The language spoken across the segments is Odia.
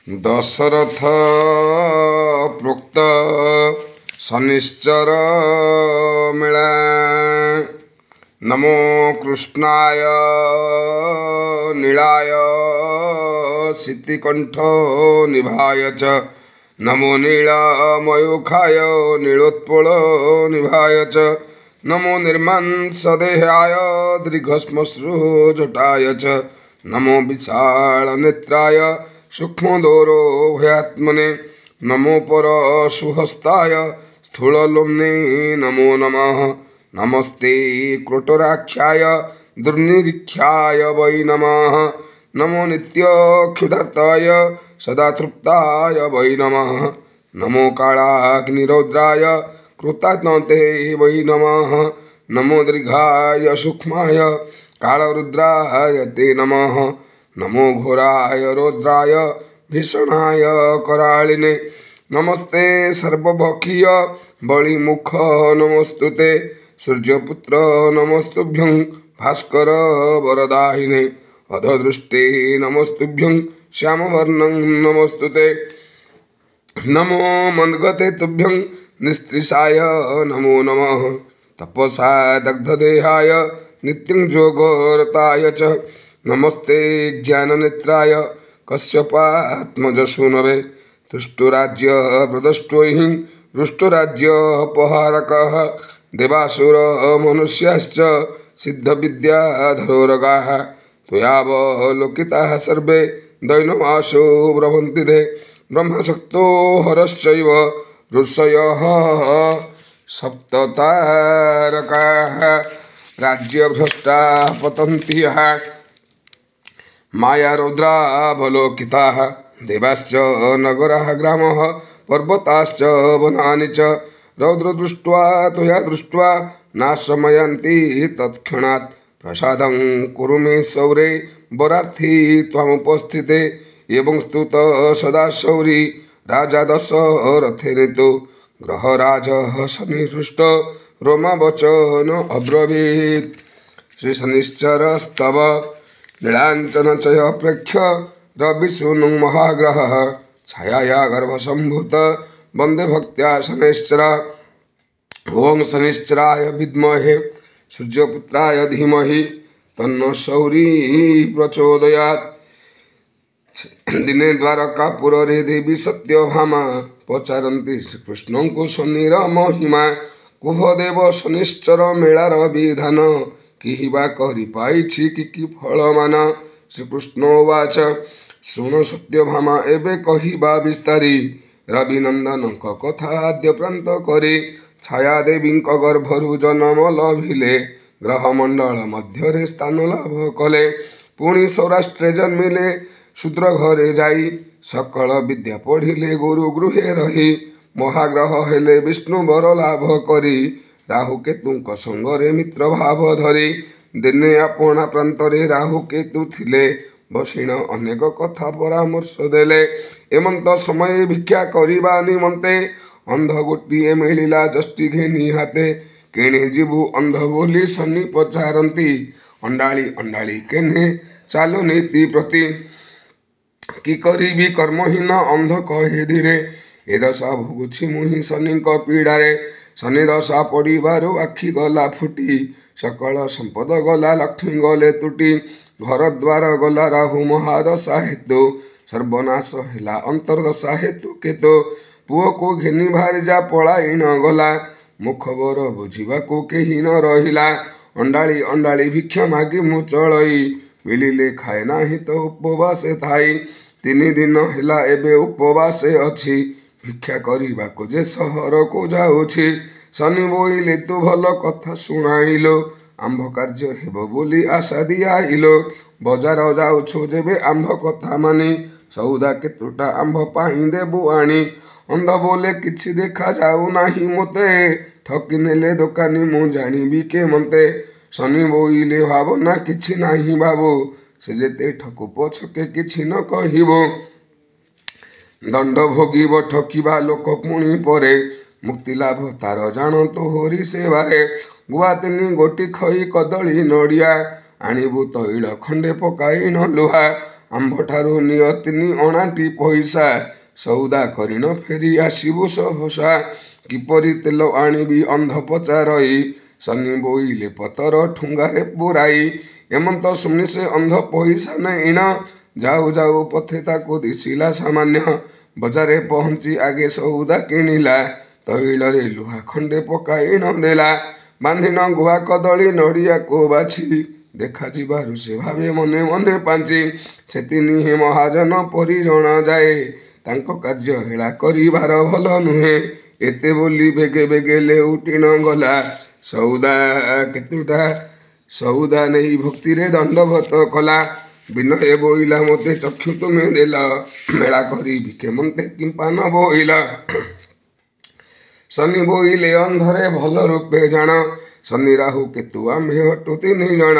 ଦଶରଥ ପ୍ରୋକ୍ତ ଶନିଶ୍ଚର ମେଳା। ନମୋ କୃଷ୍ଣାୟ ନୀଳାୟ ଶିତିକଣ୍ଠ ନିଭାୟ ଚ ନମୋ ନୀଳମୟୂଖାୟ ନୀଳୋତ୍ପଳ ନିଭାୟ ଚ ନମୋ ନିର୍ମାଂସଦେହାୟ ଦୀର୍ଘଶ୍ମଶ୍ରୁଜଟାୟ ଚ ନମୋ ବିଶାଳ ନେତ୍ରାୟ ସୂକ୍ଷ୍ମଦୋରୋଭୟାତ୍ମନେ ନମୋ ପରଶୁହସ୍ତାୟ ସ୍ଥୂଳଲୋମ୍ନେ ନମୋ ନମଃ। ନମସ୍ତେ କ୍ରୋଟରାକ୍ଷାୟ ଦୁର୍ନିରୀକ୍ଷାୟ ବୈ ନମଃ। ନମୋ ନିତ୍ୟକ୍ଷୁଧାର୍ତାୟ ସଦା ତୃପ୍ତାୟ ବୈ ନମଃ। ନମୋ କାଳାଗ୍ନିରୌଦ୍ରାୟ କୃତାତ୍ମତେ ବୈ ନମଃ। ନମୋ ଦୀର୍ଘାୟ ସୂକ୍ଷ୍ମାୟ କାଳରୁଦ୍ରାୟ ତେ ନମଃ। ନମୋ ଘୋରାୟ ରୌଦ୍ରାୟ ଭୀଷଣାୟ କରାଳିନେ। ନମସ୍ତେ ସର୍ବଭକ୍ଷୀୟ ବଳିମୁଖ ନମସ୍ତୁତେ। ସୂର୍ଯ୍ୟପୁତ୍ର ନମସ୍ତୁଭ୍ୟଂ ଭାସ୍କର ବରଦାହିନେ। ଅଧଦୃଷ୍ଟେ ନମସ୍ତୁଭ୍ୟଂ ଶ୍ୟାମବର୍ଣ୍ଣଂ ନମସ୍ତୁତେ। ନମୋ ମନ୍ଦ୍ଗତେ ତୁଭ୍ୟଂ ନିସ୍ତ୍ରିଷାୟ ନମୋ ନମଃ। ତପସା ଦଗ୍ଧଦେହାୟ ନିତ୍ୟଂ ଯୋଗରତାୟ ଚ ନମସ୍ତେ ଜ୍ଞାନନେତ୍ରାୟ କଶ୍ୟପାତ୍ମଜସୂନବେ। ତୁଷ୍ଟୁରାଜ୍ୟ ପ୍ରଦଷ୍ଟୋହିଂ ରୁଷ୍ଟରାଜ୍ୟପହାରକः ଦେବାସୁର ମନୁଷ୍ୟାଶ୍ଚ ସିଦ୍ଧବିଦ୍ୟାଧରୋରଗାः त्वयावलोकिताः सर्वे दैनमाशो ब्रह्मन्ति ते। ब्रह्मशक्तो हरश्चैव ऋषयः सप्ततारकाः राज्यभ्रष्टा पतन्ति यः मायारौद्रावलोकिताः देवाश्च नगराः ग्रामः पर्वताश्च वनानि च रौद्रदृष्ट्वा त्वया दृष्ट्वा नाशमयन्ति तत्क्षणात्। प्रसादं कुरु मे सौरे वरार्थी त्वामुपस्थिते। एवं स्तुत सदा शौरी राजा दशरथेन तु ग्रहराजः शनिहृष्ट रोमावचन अब्रवीत्। श्रीशनिश्चरस्तव नीलाञ्चनचय प्रेक्ष्य रविसूनुं महाग्रहः छायाया गर्भसम्भूत वन्दे भक्त्या शनैश्चर। ॐ शनिश्चराय विद्महे सूर्यपुत्राय धीमहि तन्नो शौरी प्रचोदयात्। ଦିନେ ଦ୍ୱାରକାପୁରରେ ଦେବୀ ସତ୍ୟଭାମା ପଚାରନ୍ତି ଶ୍ରୀକୃଷ୍ଣଙ୍କୁ ଶନିର ମହିମା। କୁହ ଦେବ ଶନିଶ୍ଚର ମେଳାର ବିଧାନ କିହିବା କରି ପାଇଛି କି କି ଫଳମାନ। ଶ୍ରୀକୃଷ୍ଣ ଉବାଚ ଶୁଣ ସତ୍ୟଭାମା ଏବେ କହିବା ବିସ୍ତାରି ରବିନନ୍ଦନଙ୍କ କଥା ଆଦ୍ୟ ପ୍ରାନ୍ତ କରି। ଛାୟା ଦେବୀଙ୍କ ଗର୍ଭରୁ ଜନ୍ମ ଲଭିଲେ ଗ୍ରହମଣ୍ଡଳ ମଧ୍ୟରେ ସ୍ଥାନ ଲାଭ କଲେ। ପୁଣି ସୌରାଷ୍ଟ୍ରେ ଜନ୍ମିଲେ ଶୂଦ୍ର ଘରେ ଯାଇ ସକଳ ବିଦ୍ୟା ପଢ଼ିଲେ ଗୁରୁ ଗୃହେ ରହି। ମହାଗ୍ରହ ହେଲେ ବିଷ୍ଣୁ ବର ଲାଭ କରି ରାହୁ କେତୁଙ୍କ ସଙ୍ଗରେ ମିତ୍ର ଭାବ ଧରି। ଦିନେ ଆପଣା ପ୍ରାନ୍ତରେ ରାହୁ କେତୁ ଥିଲେ ବସିଣ ଅନେକ କଥା ପରାମର୍ଶ ଦେଲେ। ଏମନ୍ତ ସମୟେ ଭିକ୍ଷା କରିବା ନିମନ୍ତେ ଅନ୍ଧ ଗୋଟିଏ ମିଳିଲା ଯଷ୍ଟି ଘେନି ହାତେ। କେଣେ ଯିବୁ ଅନ୍ଧ ବୋଲି ଶନି ପଚାରନ୍ତି ଅଣ୍ଡାଳି ଅଣ୍ଡାଳି କେନେ ଚାଲୁ ନୀତି ପ୍ରତି। କି କରିବି କର୍ମହୀନ ଅନ୍ଧ କହେ ଧୀରେ ଏ ଦଶା ଭୋଗୁଛି ମୁହିଁ ଶନିଙ୍କ ପୀଡ଼ାରେ। ଶନି ଦଶା ପଡ଼ିବାରୁ ଆଖି ଗଲା ଫୁଟି ସକଳ ସମ୍ପଦ ଗଲା ଲକ୍ଷ୍ମୀ ଗଲେ ତୁଟି। ଘର ଦ୍ୱାର ଗଲା ରାହୁ ମହାଦଶା ହେତୁ ସର୍ବନାଶ ହେଲା ଅନ୍ତର୍ଦଶା ହେତୁ କେତୁ। ପୁଅକୁ ଘେନି ଭାରିଯା ପଳାଇଣ ଗଲା ମୋ ଖବର ବୁଝିବାକୁ କେହି ନ ରହିଲା। ଅଣ୍ଡାଳି ଅଣ୍ଡାଳି ଭିକ୍ଷା ମାଗି ମୁଁ ଚଳଇ ମିଳିଲେ ଖାଏ ନାହିଁ ତ ଉପବାସେ ଥାଇ। 3 ଦିନ ହେଲା ଏବେ ଉପବାସେ ଅଛି ଭିକ୍ଷା କରିବାକୁ ଯେ ସହରକୁ ଯାଉଛି। ଶନି ବୋଇଲେ ତୁ ଭଲ କଥା ଶୁଣାଇଲୁ ଆମ୍ଭ କାର୍ଯ୍ୟ ହେବ ବୋଲି ଆଶା ଦିଆଇଲୁ। ବଜାର ଯାଉଛୁ ଯେବେ ଆମ୍ଭ କଥା ମାନି ସଉଦା କେତୁଟା ଆମ୍ଭ ପାଇଁ ଦେବୁ ଆଣି। ଅନ୍ଧ ବୋଲେ କିଛି ଦେଖାଯାଉ ନାହିଁ ମୋତେ ଠକି ନେଲେ ଦୋକାନୀ ମୁଁ ଜାଣିବି କେମନ୍ତେ। ଶନି ବୋଇଲେ ଭାବନା କିଛି ନାହିଁ ବାବୁ ସେ ଯେତେ ଠକୁ ପଛକେ କିଛି ନ କହିବୁ। ଦଣ୍ଡ ଭୋଗିବ ଠକିବା ଲୋକ ପୁଣି ପରେ ମୁକ୍ତି ଲାଭ ତାର ଜାଣ ତୋହରି ସେବାରେ। ଗୁଆ 3 ଗୋଟି ଖଇ କଦଳୀ ନଡ଼ିଆ ଆଣିବୁ ତୈଳ ଖଣ୍ଡେ ପକାଇ ନ ଲୁହା। ଆମ୍ଭଠାରୁ ନିଅ 3 ଅଣାଟି ପଇସା, ସଉଦା କରିଣ ଫେରି ଆସିବୁ ସହସା। କିପରି ତେଲ ଆଣିବି ଅନ୍ଧ ପଚାରଇ, ଶନି ବୋଇଲେ ପତର ଠୁଙ୍ଗାରେ ପୁରାଇ। ଏମନ୍ତ ଶୁଣି ସେ ଅନ୍ଧ ପଇସା ନେଇଣ, ଯାଉ ଯାଉ ପଥେ ତାକୁ ଦିଶିଲା ସାମାନ୍ୟ। ବଜାରେ ପହଞ୍ଚି ଆଗେ ସଉଦା କିଣିଲା, ତୈଳରେ ଲୁହା ଖଣ୍ଡେ ପକାଇଣ ଦେଲା। ବାନ୍ଧିଣ ଗୁଆ କଦଳୀ ନଡ଼ିଆକୁ ବାଛି, ଦେଖାଯିବାରୁ ସେ ଭାବେ ମନେ ମନେ ପାଞ୍ଚି। ସେ ତିନିହେଁ ମହାଜନ ପରି ଜଣାଯାଏ, ତାଙ୍କ କାର୍ଯ୍ୟ ହେଳା କରିବାର ଭଲ ନୁହେଁ। ଏତେ ବୋଲି ବେଗେ ବେଗେ ଲେଉଟିଣ ଗଲା, ସଉଦା କେତୁଟା ସଉଦା ନେଇ ଭକ୍ତିରେ ଦଣ୍ଡବତ କଲା। ବିନୟ ବୋଇଲା ମୋତେ ଚକ୍ଷୁ ତୁମେ ଦେଲ, ମେଳା କରିବି କେମନ୍ତେ କିମ୍ପା ନ ବୋଇଲ। ଶନି ବୋଇଲେ ଅନ୍ଧରେ ଭଲ ରୂପେ ଜାଣ, ଶନି ରାହୁ କେତୁ ଆମ୍ଭେ ଅଟୁ 3 ଜଣ।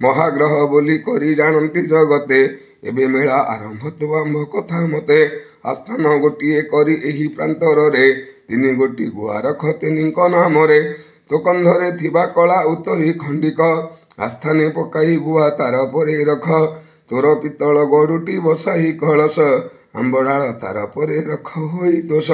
ମହାଗ୍ରହ ବୋଲି କରି ଜାଣନ୍ତି ଜଗତେ, ଏବେ ମେଳା ଆରମ୍ଭ ତୁ ଆମ୍ଭ କଥା ମତେ। ଆସ୍ଥାନ ଗୋଟିଏ କରି ଏହି ପ୍ରାନ୍ତରରେ, 3 ଗୋଟି ଗୁଆ ରଖ ତିନିଙ୍କ ନାମରେ। ତୋ କନ୍ଧରେ ଥିବା କଳା ଉତ୍ତରୀ ଖଣ୍ଡିକ, ଆସ୍ଥାନେ ପକାଇ ଗୁଆ ତାର ପରେ ରଖ। ତୋର ପିତ୍ତଳ ଗଡ଼ୁଟି ବସାଇ କଳସ, ଆମ୍ବଡାଳ ତାର ପରେ ରଖ ହୋଇ ଦୋଷ।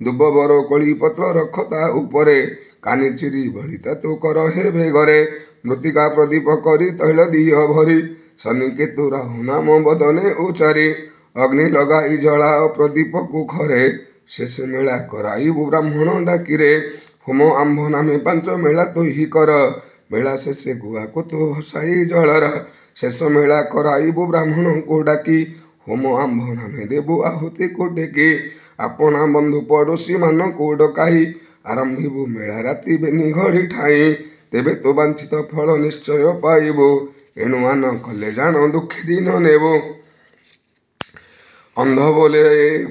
ଦୁବ ବର କୋଳି ପତ୍ର ରଖ ତା ଉପରେ, କାନି ଚିରି ବଳିତା ତୁ କର ହେ ବେଗରେ। ମୃତ୍ତିକା ପ୍ରଦୀପ କରି ତୈଳ ଦିଅ ଭରି, ଶନି କେତୁ ରାହୁ ନାମ ବଦନେ ଉଚାରି। ଅଗ୍ନି ଲଗାଇ ଜଳାଅ ପ୍ରଦୀପକୁ ଖରେ, ଶେଷ ମେଳା କରାଇବୁ ବ୍ରାହ୍ମଣ ଡାକିରେ। ହୋମ ଆମ୍ଭ ନାମେ 5 ମେଳା ତୁହି କର, ମେଳା ଶେଷେ ଗୁଆକୁ ତୁ ଭସାଇ ଜଳର। ଶେଷ ମେଳା କରାଇବୁ ବ୍ରାହ୍ମଣଙ୍କୁ ଡାକି, ହୋମ ଆମ୍ଭ ନାମେ ଦେବୁ ଆହୁତିକୁ ଟେକି। ଆପଣା ବନ୍ଧୁ ପଡ଼ୋଶୀମାନଙ୍କୁ ଡକାଇ, ଆରମ୍ଭିବୁ ମେଳା ରାତି ବେନି ଘଡ଼ି ଠାଇଁ। ତେବେ ତୁ ବାଞ୍ଛିତ ଫଳ ନିଶ୍ଚୟ ପାଇବୁ, ଏଣୁ ମାନ କଲେ ଜାଣ ଦୁଃଖୀ ଦିନ ନେବୁ। ଅନ୍ଧ ବୋଲେ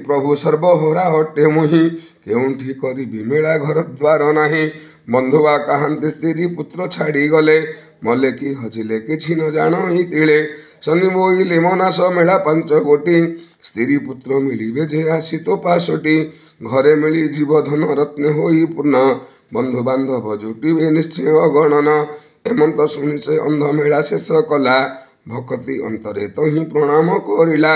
ପ୍ରଭୁ ସର୍ବହରା ଅଟେ ମୁହିଁ, କେଉଁଠି କରିବି ମେଳା ଘର ଦ୍ୱାର ନାହିଁ। ବନ୍ଧୁବା କାହାନ୍ତି ସ୍ତ୍ରୀ ପୁତ୍ର ଛାଡ଼ିଗଲେ, ମଲେ କି ହଜିଲେ କିଛି ନ ଜାଣଇ ତିଳେ। ଶନି ବୋଇଲେ ମନାସ ମେଳା 5 ଗୋଟି, ସ୍ତ୍ରୀ ପୁତ୍ର ମିଳିବେ ଯେ ଆସି ତୋ ପାଶୋଟି। ଘରେ ମିଳିଯିବ ଧନ ରତ୍ନ ହୋଇ ପୂର୍ଣ୍ଣ, ବନ୍ଧୁବାନ୍ଧବ ଜୁଟିବେ ନିଶ୍ଚୟ ଅଗଣନ। ଏମନ୍ତ ଶୁଣି ସେ ଅନ୍ଧ ମେଳା ଶେଷ କଲା, ଭକତି ଅନ୍ତରେ ତହିଁ ପ୍ରଣାମ କରିଲା।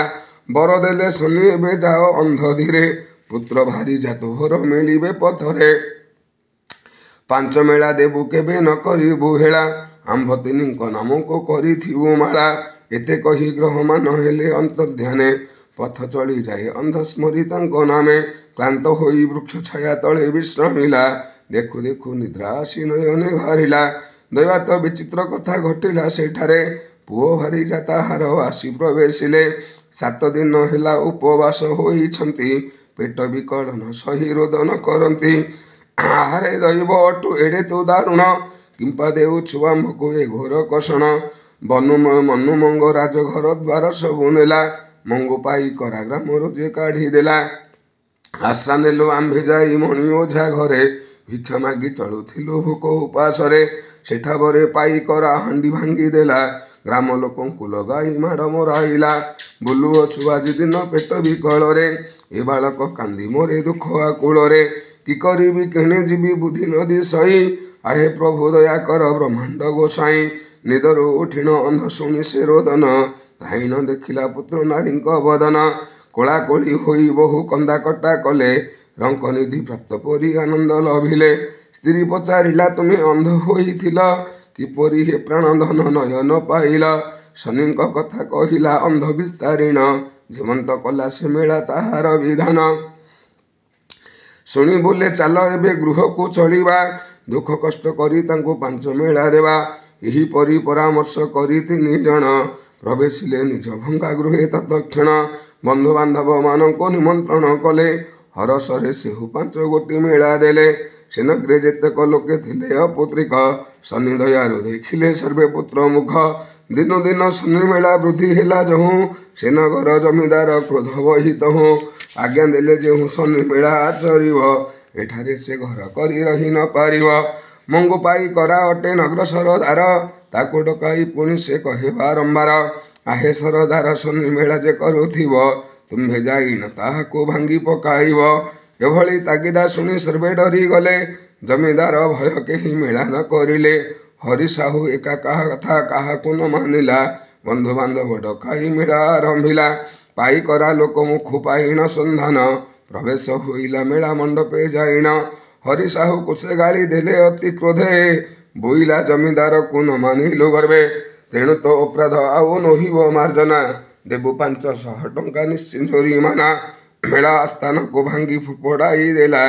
ବର ଦେଲେ ଶନି ଏବେ ଯାଅ ଅନ୍ଧ ଧୀରେ, ପୁତ୍ର ଭାରି ତୋହର ମିଳିବେ ପଥରେ। 5 ମେଳା ଦେବୁ କେବେ ନ କରିବୁ ହେଳା, ଆମ୍ଭ ତିନିଙ୍କ ନାମକୁ କରିଥିବୁ ମାଳା। ଏତେ କହି ଗ୍ରହମାନ ହେଲେ ଅନ୍ତର୍ଧ୍ୟାନେ, ପଥ ଚଳି ଯାଏ ଅନ୍ଧ ସ୍ମରି ତାଙ୍କ ନାମେ। କ୍ଳାନ୍ତ ହୋଇ ବୃକ୍ଷ ଛାୟା ତଳେ ବିଶ୍ରମିଲା, ଦେଖୁ ଦେଖୁ ନିଦ୍ରା ଆସି ନୟନେ ଘାରିଲା। ଦୈବାତ ବିଚିତ୍ର କଥା ଘଟିଲା ସେଠାରେ, ପୁଅ ଭାରି ତାହାର ଆସି ପ୍ରବେଶିଲେ। 7 ଦିନ ହେଲା ଉପବାସ ହୋଇଛନ୍ତି, ପେଟ ବିକଳ ନ ସହି ରୋଦନ କରନ୍ତି। ଆହାରେ ଦୈବ ଅଟୁ ଏଡ଼େ ତୁ ଦାରୁଣ, କିମ୍ପା ଦେଉଛୁ ଆମ୍ଭକୁ ଏ ଘୋର କଷଣ। ବନୁ ମନୁମଙ୍ଗ ରାଜଘର ଦ୍ୱାର ସବୁ ନେଲା, ମଙ୍ଗୁ ପାଇ କରା ଗ୍ରାମରୁ ଯେ କାଢ଼ିଦେଲା। ଆଶ୍ରା ନେଲୁ ଆମ୍ଭେ ଯାଇ ମଣି ଓଝା ଘରେ, ଭିକ୍ଷା ମାଗି ଚଳୁଥିଲୁ ଭୋକ ଉପାସରେ। ସେଠା ପରେ ପାଇ କରା ହାଣ୍ଡି ଭାଙ୍ଗିଦେଲା, ଗ୍ରାମ ଲୋକଙ୍କୁ ଲଗାଇ ମାଡ଼ ମରାଇଲା। ବୁଲୁଅଛୁ ଆଜି ଦିନ ପେଟ ବିକଳରେ, ଏ ବାଳକ କାନ୍ଦି ମୋରେ ଦୁଃଖ ଆକୁଳରେ। କି କରିବି କେଣେ ଯିବି ବୁଦ୍ଧି ନ ଦିଶଇ, ଆହେ ପ୍ରଭୁ ଦୟା କର ବ୍ରହ୍ମାଣ୍ଡ ଗୋସାଇଁ। ନିଦରୁ ଉଠିଣ ଅନ୍ଧ ଶୁଣି ସେ ରୋଦନ, ଧାଇଣ ଦେଖିଲା ପୁତ୍ର ନାରୀଙ୍କ ବଦନ। କୋଳାକୋଳି ହୋଇ ବହୁ କନ୍ଦା କଟା କଲେ, ରଙ୍କ ନିଧି ପ୍ରାପ୍ତ ପରି ଆନନ୍ଦ ଲଭିଲେ। ସ୍ତ୍ରୀ ପଚାରିଲା ତୁମେ ଅନ୍ଧ ହୋଇଥିଲ, କିପରି ହେ ପ୍ରାଣ ଧନ ନୟନ ପାଇଲ? ଶନିଙ୍କ କଥା କହିଲା ଅନ୍ଧ ବିସ୍ତାରିଣ, ଜୀବନ୍ତ କଲା ସେ ମେଳା ତାହାର ବିଧାନ। ଶୁଣି ବୋଲେ ଚାଲ ଏବେ ଗୃହକୁ ଚଳିବା, ଦୁଃଖ କଷ୍ଟ କରି ତାଙ୍କୁ 5 ମେଳା ଦେବା। ଏହିପରି ପରାମର୍ଶ କରି 3 ଜଣ ପ୍ରବେଶିଲେ ନିଜ ଭଙ୍ଗା ଗୃହେ ତତକ୍ଷଣ। ବନ୍ଧୁବାନ୍ଧବମାନଙ୍କୁ ନିମନ୍ତ୍ରଣ କଲେ, ହରସରେ ସେହୁ 5 ଗୋଟି ମେଳା ଦେଲେ। ସେ ନଗରେ ଯେତେକ ଲୋକେ ଥିଲେ ଅପୁତ୍ରିକ, ଶନି ଦୟାରୁ ଦେଖିଲେ ସର୍ବେ ପୁତ୍ର ମୁଖ। ଦିନୁ ଦିନ ଶନି ମେଳା ବୃଦ୍ଧି ହେଲା ଯହୁଁ, ସେ ନଗର ଜମିଦାର କ୍ରୋଧ ବହି ତହୁଁ। ଆଜ୍ଞା ଦେଲେ ଯେଉଁ ଶନି ମେଳା ଆଚରିବ, ଏଠାରେ ସେ ଘର କରି ରହି ନ ପାରିବ। ମଙ୍ଗୁ ପାଇ କରା ଅଟେ ନଗର ସରଦାର, ତାକୁ ଡକାଇ ପୁଣି ସେ କହେ ବାରମ୍ବାର। ଆହେ ସରଦାର ଶନି ମେଳା ଯେ କରୁଥିବ, ତୁମ୍ଭେ ଯାଇନ ତାହାକୁ ଭାଙ୍ଗି ପକାଇବ। ଏଭଳି ତାଗିଦା ଶୁଣି ସର୍ବେ ଡରିଗଲେ, ଜମିଦାର ଭୟ କେହି ମେଳା ନ କରିଲେ। ହରି ସାହୁ ଏକା କାହା କଥା କାହାକୁ ନ ମାନିଲା, ବନ୍ଧୁବାନ୍ଧବ ଡକାଇ ମେଳା ଆରମ୍ଭିଲା। ପାଇକରା ଲୋକ ମୁଖୁ ପାଇଣ ସନ୍ଧାନ, ପ୍ରବେଶ ହୋଇଲା ମେଳା ମଣ୍ଡପେ ଯାଇଣ। ହରି ସାହୁକୁ ସେ ଗାଳି ଦେଲେ ଅତି କ୍ରୋଧେ, ବୋଇଲା ଜମିଦାରକୁ ନ ମାନିଲୁ ଗର୍ବେ। ତେଣୁ ତ ଅପରାଧ ଆଉ ନୋହିବ ମାର୍ଜନା, ଦେବୁ 500 ଟଙ୍କା ନିଶ୍ଚିନ୍ତ ଜୋରିମାନା। ମେଳା ସ୍ଥାନକୁ ଭାଙ୍ଗି ଫୋପଡ଼ାଇ ଦେଲା,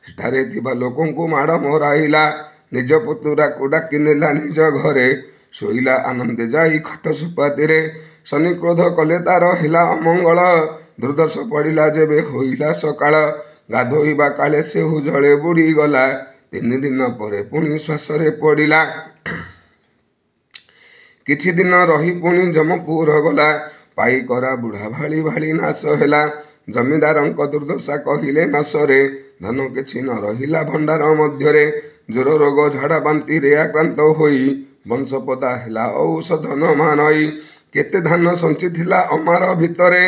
ସେଠାରେ ଥିବା ଲୋକଙ୍କୁ ମାଡ଼ ମରାଇଲା। ନିଜ ପୁତୁରାକୁ ଡାକି ନେଲା ନିଜ ଘରେ, ଶୋଇଲା ଆନନ୍ଦେ ଯାଇ ଖଟ ସୁପାତିରେ। ଶନି କ୍ରୋଧ କଲେ ତାର ହେଲା ଅମଙ୍ଗଳ, ଦୁର୍ଦଶ ପଡ଼ିଲା ଯେବେ ହୋଇଲା ସକାଳ। ଗାଧୋଇବା କାଳେ ସେହୁ ଜଳେ ବୁଡ଼ିଗଲା, 3 ଦିନ ପରେ ପୁଣି ଶ୍ୱାସରେ ପଡ଼ିଲା। କିଛି ଦିନ ରହି ପୁଣି ଜମପୁର ଗଲା, ପାଇକରା ବୁଢ଼ା ଭାଳି ଭାଳି ନାଶ ହେଲା। ଜମିଦାରଙ୍କ ଦୁର୍ଦ୍ଦଶା କହିଲେ ନ ସରେ, ଧନ କିଛି ନ ରହିଲା ଭଣ୍ଡାର ମଧ୍ୟରେ। ଜ୍ୱର ରୋଗ ଝାଡ଼ା ବାନ୍ତିରେ ଆକ୍ରାନ୍ତ ହୋଇ, ବଂଶପଦା ହେଲା ଔଷଧ ନ ମାନଇ। କେତେ ଧାନ ସଞ୍ଚିଥିଲା ଅମାର ଭିତରେ,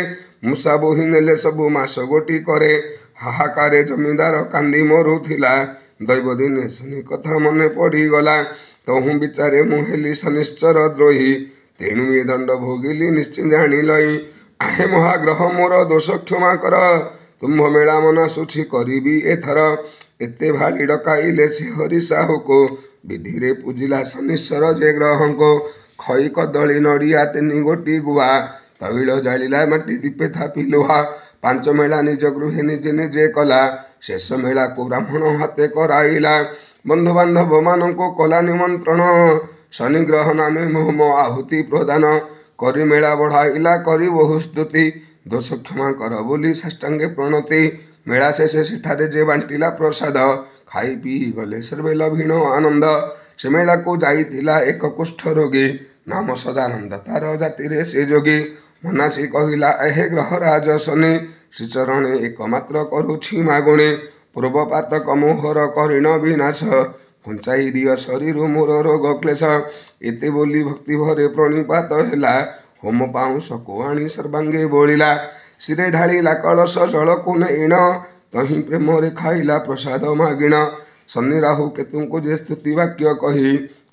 ମୂଷା ବୋହି ନେଲେ ସବୁ ମାସ ଗୋଟି କରେ। ହାହାକାରେ ଜମିଦାର କାନ୍ଦି ମରୁଥିଲା, ଦୈବ ଦିନେ ଶନି କଥା ମନେ ପଡ଼ିଗଲା। ତହୁଁ ବିଚାରେ ମୁଁ ହେଲି ଶନିଶ୍ଚର ଦ୍ରୋହୀ, ତେଣୁ ଏ ଦଣ୍ଡ ଭୋଗିଲି ନିଶ୍ଚୟ ଜାଣିଲଇ। ଆହେ ମହାଗ୍ରହ ମୋର ଦୋଷ କ୍ଷମା କର, ତୁମ୍ଭ ମେଳା ମନାସୁଛି କରିବି ଏଥର। ଏତେ ଭାଳି ଡକାଇଲେ ସେ ହରି ସାହୁକୁ, ବିଧିରେ ପୂଜିଲା ଶନିଶ୍ଚର ଯେ ଗ୍ରହଙ୍କୁ। ଖଇ କଦଳୀ ନଡ଼ିଆ 3 ଗୋଟି ଗୁଆ, ତୈଳ ଜାଳିଲା ମାଟି ଦୀପେ ଥାପି ଲୁହା। 5 ମେଳା ନିଜ ଗୃହେ ନିଜେ ନିଜେ କଲା, ଶେଷ ମେଳାକୁ ବ୍ରାହ୍ମଣ ହାତେ କରାଇଲା। ବନ୍ଧୁବାନ୍ଧବ ମାନଙ୍କୁ କଲା ନିମନ୍ତ୍ରଣ, ଶନିଗ୍ରହ ନାମେ ହୋମ ଆହୁତି ପ୍ରଦାନ। କରି ମେଳା ବଢ଼ାଇଲା କରି ବହୁ ସ୍ତୁତି, ଦୋଷ କ୍ଷମା କର ବୋଲି ସାଷ୍ଟାଙ୍ଗେ ପ୍ରଣତି। ମେଳା ଶେଷେ ସେଠାରେ ଯେ ବାଣ୍ଟିଲା ପ୍ରସାଦ, ଖାଇ ପିଇ ଗଲେ ସର୍ବେ ଲଭିଣ ଆନନ୍ଦ। ସେ ମେଳାକୁ ଯାଇଥିଲା ଏକ କୁଷ୍ଠ ରୋଗୀ, ନାମ ସଦାନନ୍ଦ ତାର ଜାତିରେ ସେ ଯୋଗୀ। ମନାସି କହିଲା ଏହେ ଗ୍ରହରାଜ ଶନି, ଶ୍ରୀଚରଣେ ଏକମାତ୍ର କରୁଛି ମାଗୁଣି। ପୂର୍ବ ପାତକ ମୋହର କରିଣ ବିନାଶ, ଘୁଞ୍ଚାଇ ଦିଅ ଶରୀରୁ ମୋର ରୋଗ କ୍ଲେଶ। ଏତେ ବୋଲି ଭକ୍ତି ଭରେ ପ୍ରଣିପାତ ହେଲା, ହୋମ ପାଉଁଶକୁ ଆଣି ସର୍ବାଙ୍ଗେ ବୋଳିଲା। ଶିରେ ଢାଳିଲା କଳସ ଜଳକୁ ନେଇଣ, ତହିଁ ପ୍ରେମରେ ଖାଇଲା ପ୍ରସାଦ ମାଗିଣ। ଶନି ରାହୁ କେତୁଙ୍କୁ ଯେ ସ୍ତୁତି ବାକ୍ୟ କହି,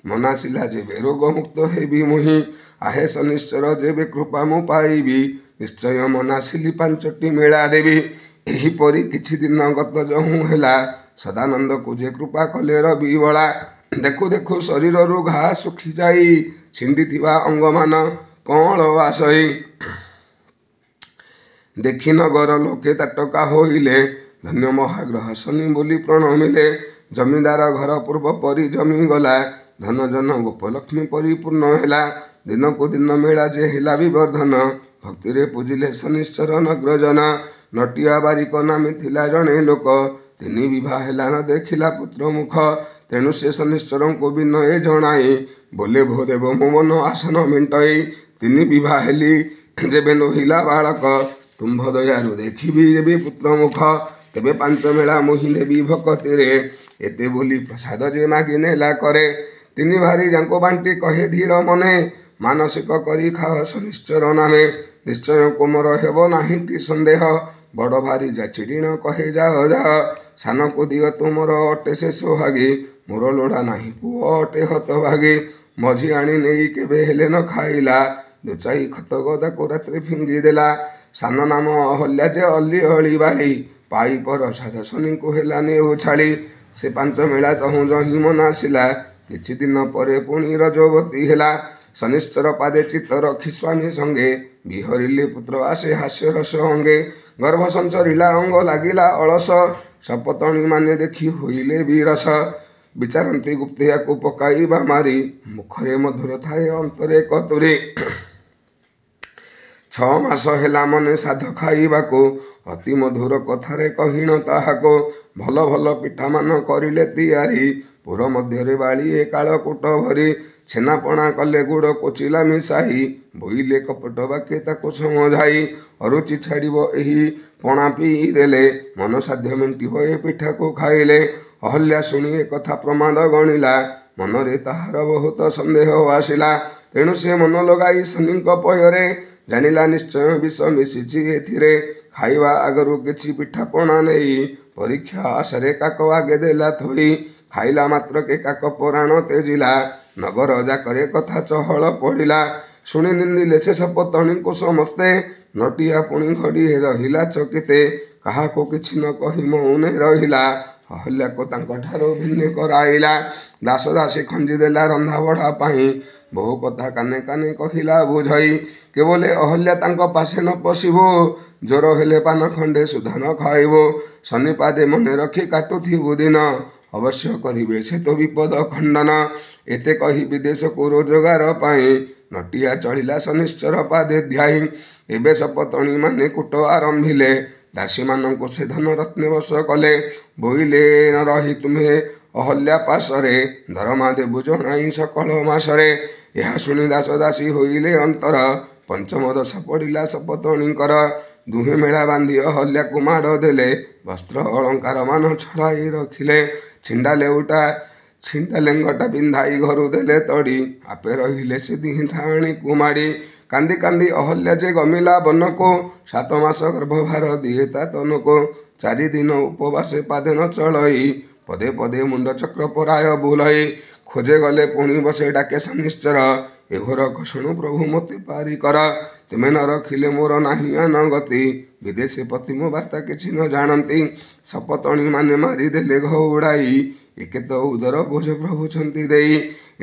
ମନାସିଲା ଯେବେ ରୋଗମୁକ୍ତ ହେବି ମୁହିଁ। ଆହେ ଶନିଶ୍ଚର ଯେବେ କୃପା ମୁଁ ପାଇବି, ନିଶ୍ଚୟ ମନାସିଲି 5ଟି ମେଳା ଦେବି। ଏହିପରି କିଛି ଦିନ ଗତ ଯହୁଁ ହେଲା, ସଦାନନ୍ଦକୁ ଯେ କୃପା କଲେ ରବିବଳା। ଦେଖୁ ଦେଖୁ ଶରୀରରୁ ଘା ଶୁଖିଯାଇ, ଛିଣ୍ଡିଥିବା ଅଙ୍ଗମାନ କଅଁଳ ଆସଇ। ଦେଖି ନଗର ଲୋକେ ତାଟକା ହୋଇଲେ, ଧନ୍ୟ ମହାଗ୍ରହ ଶନି ବୋଲି ପ୍ରଣମିଲେ। ଜମିଦାର ଘର ପୂର୍ବ ପରି ଜମିଗଲା, ଧନ ଜନ ଗୋପଲକ୍ଷ୍ମୀ ପରିପୂର୍ଣ୍ଣ ହେଲା। ଦିନକୁ ଦିନ ମେଳା ଯେ ହେଲା ବିବର୍ଦ୍ଧନ, ଭକ୍ତିରେ ପୂଜିଲେ ଶନିଶ୍ଚର ନଗ୍ରଜନ। ନଟିଆ ବାରିକ ନାମେ ଥିଲା ଜଣେ ଲୋକ, 3 ବିବାହ ହେଲା ନ ଦେଖିଲା ପୁତ୍ର ମୁଖ। ତେଣୁ ସେ ଶନିଶ୍ଚରଙ୍କୁ ବିନୟ ଜଣାଇ, ବୋଲେ ଭୋ ଦେବ ମୋ ମନ ଆସନ ମେଣ୍ଟଇ। 3 ବିବାହ ହେଲି ଯେବେ ନୋହିଲା ବାଳକ, ତୁମ୍ଭ ଦୟାରୁ ଦେଖିବି ଯେବେ ପୁତ୍ର ମୁଖ। ତେବେ 5 ମେଳା ମୁହିଁ ଦେବି ଭକତିରେ, ଏତେ ବୋଲି ପ୍ରସାଦ ଯେ ମାଗି ନେଲା କରେ। 3 ଭାରି ଯାଙ୍କୁ ବାଣ୍ଟି କହେ ଧୀର ମନେ, ମାନସିକ କରି ଖାଅ ଶନିଶ୍ଚର ନାମେ। ନିଶ୍ଚୟ କୁମର ହେବ ନାହିଁଟି ସନ୍ଦେହ, ବଡ଼ ଭାରି ଯାଚିଡ଼ିଣ କହେ ଯାଅ ଯାଅ। ସାନକୁ ଦିଅ ତୁମର ଅଟେ ସେ ସୋହାଗୀ, ମୋର ଲୋଡ଼ା ନାହିଁ ପୁଅ ଅଟେ ହତଭାଗୀ। ମଝି ଆଣି ନେଇ କେବେ ହେଲେ ନ ଖାଇଲା, ଲୁଚାଇ ଖତ ଗଦାକୁ ରାତିରେ ଫିଙ୍ଗିଦେଲା। ସାନ ନାମ ଅହଲ୍ୟା ଯେ ଅଲି ଅଳି ବାଳି, ପାଇ ପରସାଦ ଶନିଙ୍କୁ ହେଲା ନେଉଛାଳି। ସେ 5 ମେଳା ତହୁଁ ଯହିଁ ମନାସିଲା, କିଛି ଦିନ ପରେ ପୁଣି ରଜବତୀ ହେଲା। ଶନିଶ୍ଚର ପାଦେ ଚିତ୍ତ ରଖି ସ୍ୱାମୀ ସଙ୍ଗେ, ବିହରିଲେ ପୁତ୍ର ଆସେ ହାସ୍ୟରସ ଅଙ୍ଗେ। ଗର୍ଭ ସଞ୍ଚରିଲା ଅଙ୍ଗ ଲାଗିଲା ଅଳସ, ସପତଣୀ ମାନେ ଦେଖି ହୋଇଲେ ବିରସ। ବିଚାରନ୍ତି ଗୁପ୍ତିଆକୁ ପକାଇବା ମାରି, ମୁଖରେ ମଧୁର ଥାଏ ଅନ୍ତରେ କତୁରୀ। 6 ମାସ ହେଲା ମନେ ସାଧ ଖାଇବାକୁ, ଅତି ମଧୁର କଥାରେ କହିଣ ତାହାକୁ। ଭଲ ଭଲ ପିଠାମାନ କରିଲେ ତିଆରି, ପୁର ମଧ୍ୟରେ ବାଳିଏ କାଳକୂଟ ଭରି। ଛେନାପଣା କଲେ ଗୁଡ଼ କୋଚିଲା ମିଶାଇ, ବୋଇଲେ କପଟ ବାକ୍ୟେ ତାକୁ ସମଝାଇ। ଅରୁଚି ଛାଡ଼ିବ ଏହି ପଣା ପିଇ ଦେଲେ, ମନ ସାଧ୍ୟ ମେଣ୍ଟିବ ଏ ପିଠାକୁ ଖାଇଲେ। ଅହଲ୍ୟା ଶୁଣି ଏକଥା ପ୍ରମାଦ ଗଣିଲା, ମନରେ ତାହାର ବହୁତ ସନ୍ଦେହ ଆସିଲା। ତେଣୁ ସେ ମନ ଲଗାଇ ଶନିଙ୍କ ପୟରେ, ଜାଣିଲା ନିଶ୍ଚୟ ବିଷ ମିଶିଛି ଏଥିରେ। ଖାଇବା ଆଗରୁ କିଛି ପିଠାପଣା ନେଇ, ପରୀକ୍ଷା ଆଶାରେ କାକ ଆଗେ ଦେଲା ଥୋଇ। ଖାଇଲା ମାତ୍ରକେ କାକ ପରାଣ ତେଜିଲା, ନଗର ଯାକରେ କଥା ଚହଳ ପଡ଼ିଲା। ଶୁଣି ନିନ୍ଦିଲେ ସେ ସପତଣୀଙ୍କୁ ସମସ୍ତେ। ନଟିଆ ପୁଣି ଘଡ଼ିଏ ରହିଲା ଚକିତେ, କାହାକୁ କିଛି ନ କହି ମୌନେ ରହିଲା। ଅହଲ୍ୟାକୁ ତାଙ୍କଠାରୁ ଭିନ୍ନ କରାଇଲା, ଦାସ ଦାସୀ ଖଞ୍ଜି ଦେଲା ରନ୍ଧା ବଢ଼ା ପାଇଁ। ବହୁ କଥା କାନେ କାନେ କହିଲା ବୁଝାଇ, କେବଳେ ଅହଲ୍ୟା ତାଙ୍କ ପାଶେ ନ ପଶିବ, ଜ୍ୱର ହେଲେ ପାନ ଖଣ୍ଡେ ସୁଧା ନ ଖାଇବ। ଶନିପାଦେ ମନେ ରଖି କାଟୁଥିବୁ ଦିନ, ଅବଶ୍ୟ କରିବେ ସେ ତ ବିପଦ ଖଣ୍ଡନ। ଏତେ କହି ବିଦେଶକୁ ରୋଜଗାର ପାଇଁ ନଟିଆ ଚଳିଲା ଶନିଶ୍ଚର ପାଦେ ଧ୍ୟାଇ। ଏବେ ସପତଣୀ ମାନେ କୂଟ ଆରମ୍ଭିଲେ, ଦାସୀମାନଙ୍କୁ ସେ ଧନ ରତ୍ନେ ବଶ କଲେ। ବୋଇଲେ ନ ରହି ତୁମେ ଅହଲ୍ୟା ପାଶରେ, ଦରମା ଦେବୁ ଜଣାଇ ସକଳ ମାସରେ। ଏହା ଶୁଣି ଦାସ ଦାସୀ ହୋଇଲେ ଅନ୍ତର, ପଞ୍ଚମ ଦଶା ପଡ଼ିଲା ସପତଣୀଙ୍କର। ଦୁହେଁ ମେଳା ବାନ୍ଧି ଅହଲ୍ୟାକୁ ମାଡ଼ ଦେଲେ, ବସ୍ତ୍ର ଅଳଙ୍କାର ମାନ ଛଡ଼ାଇ ରଖିଲେ। ଛିଣ୍ଡା ଲେଉଟା ଛିଣ୍ଡା ଲେଙ୍ଗଟା ପିନ୍ଧାଇ ଘରୁ ଦେଲେ ତଡ଼ି, ଆପେ ରହିଲେ ସେ ଦିହେଁ ଠାଣିକୁ ମାଡ଼ି। କାନ୍ଦି କାନ୍ଦି ଅହଲ୍ୟା ଯେ ଗମିଲା ବନକୁ, 7 ମାସ ଗର୍ଭଭାର ଦିଏ ତା ତନକୁ। 4 ଦିନ ଉପବାସେ ପାଦେ ନ ଚଳଇ, ପଦେ ପଦେ ମୁଣ୍ଡ ଚକ୍ର ପରାୟ ବୁଲଇ। ଖୋଜେ ଗଲେ ପୁଣି ବସେ ଡାକେ ଶନିଶ୍ଚର, ଏ ଘୋର କଷଣୁ ପ୍ରଭୁ ମୋତେ ପାରି କର। ତୁମେ ନ ରଖିଲେ ମୋର ନାହିଁ ଆନ ଗତି, ବିଦେଶୀ ପତି ମୋ ବାର୍ତ୍ତା କିଛି ନ ଜାଣନ୍ତି। ସପତଣୀ ମାନେ ମାରିଦେଲେ ଘଉଡ଼ାଇ, ଏକେ ତ ଉଦର ବୋଝ ପ୍ରଭୁ ଛନ୍ତି ଦେଇ।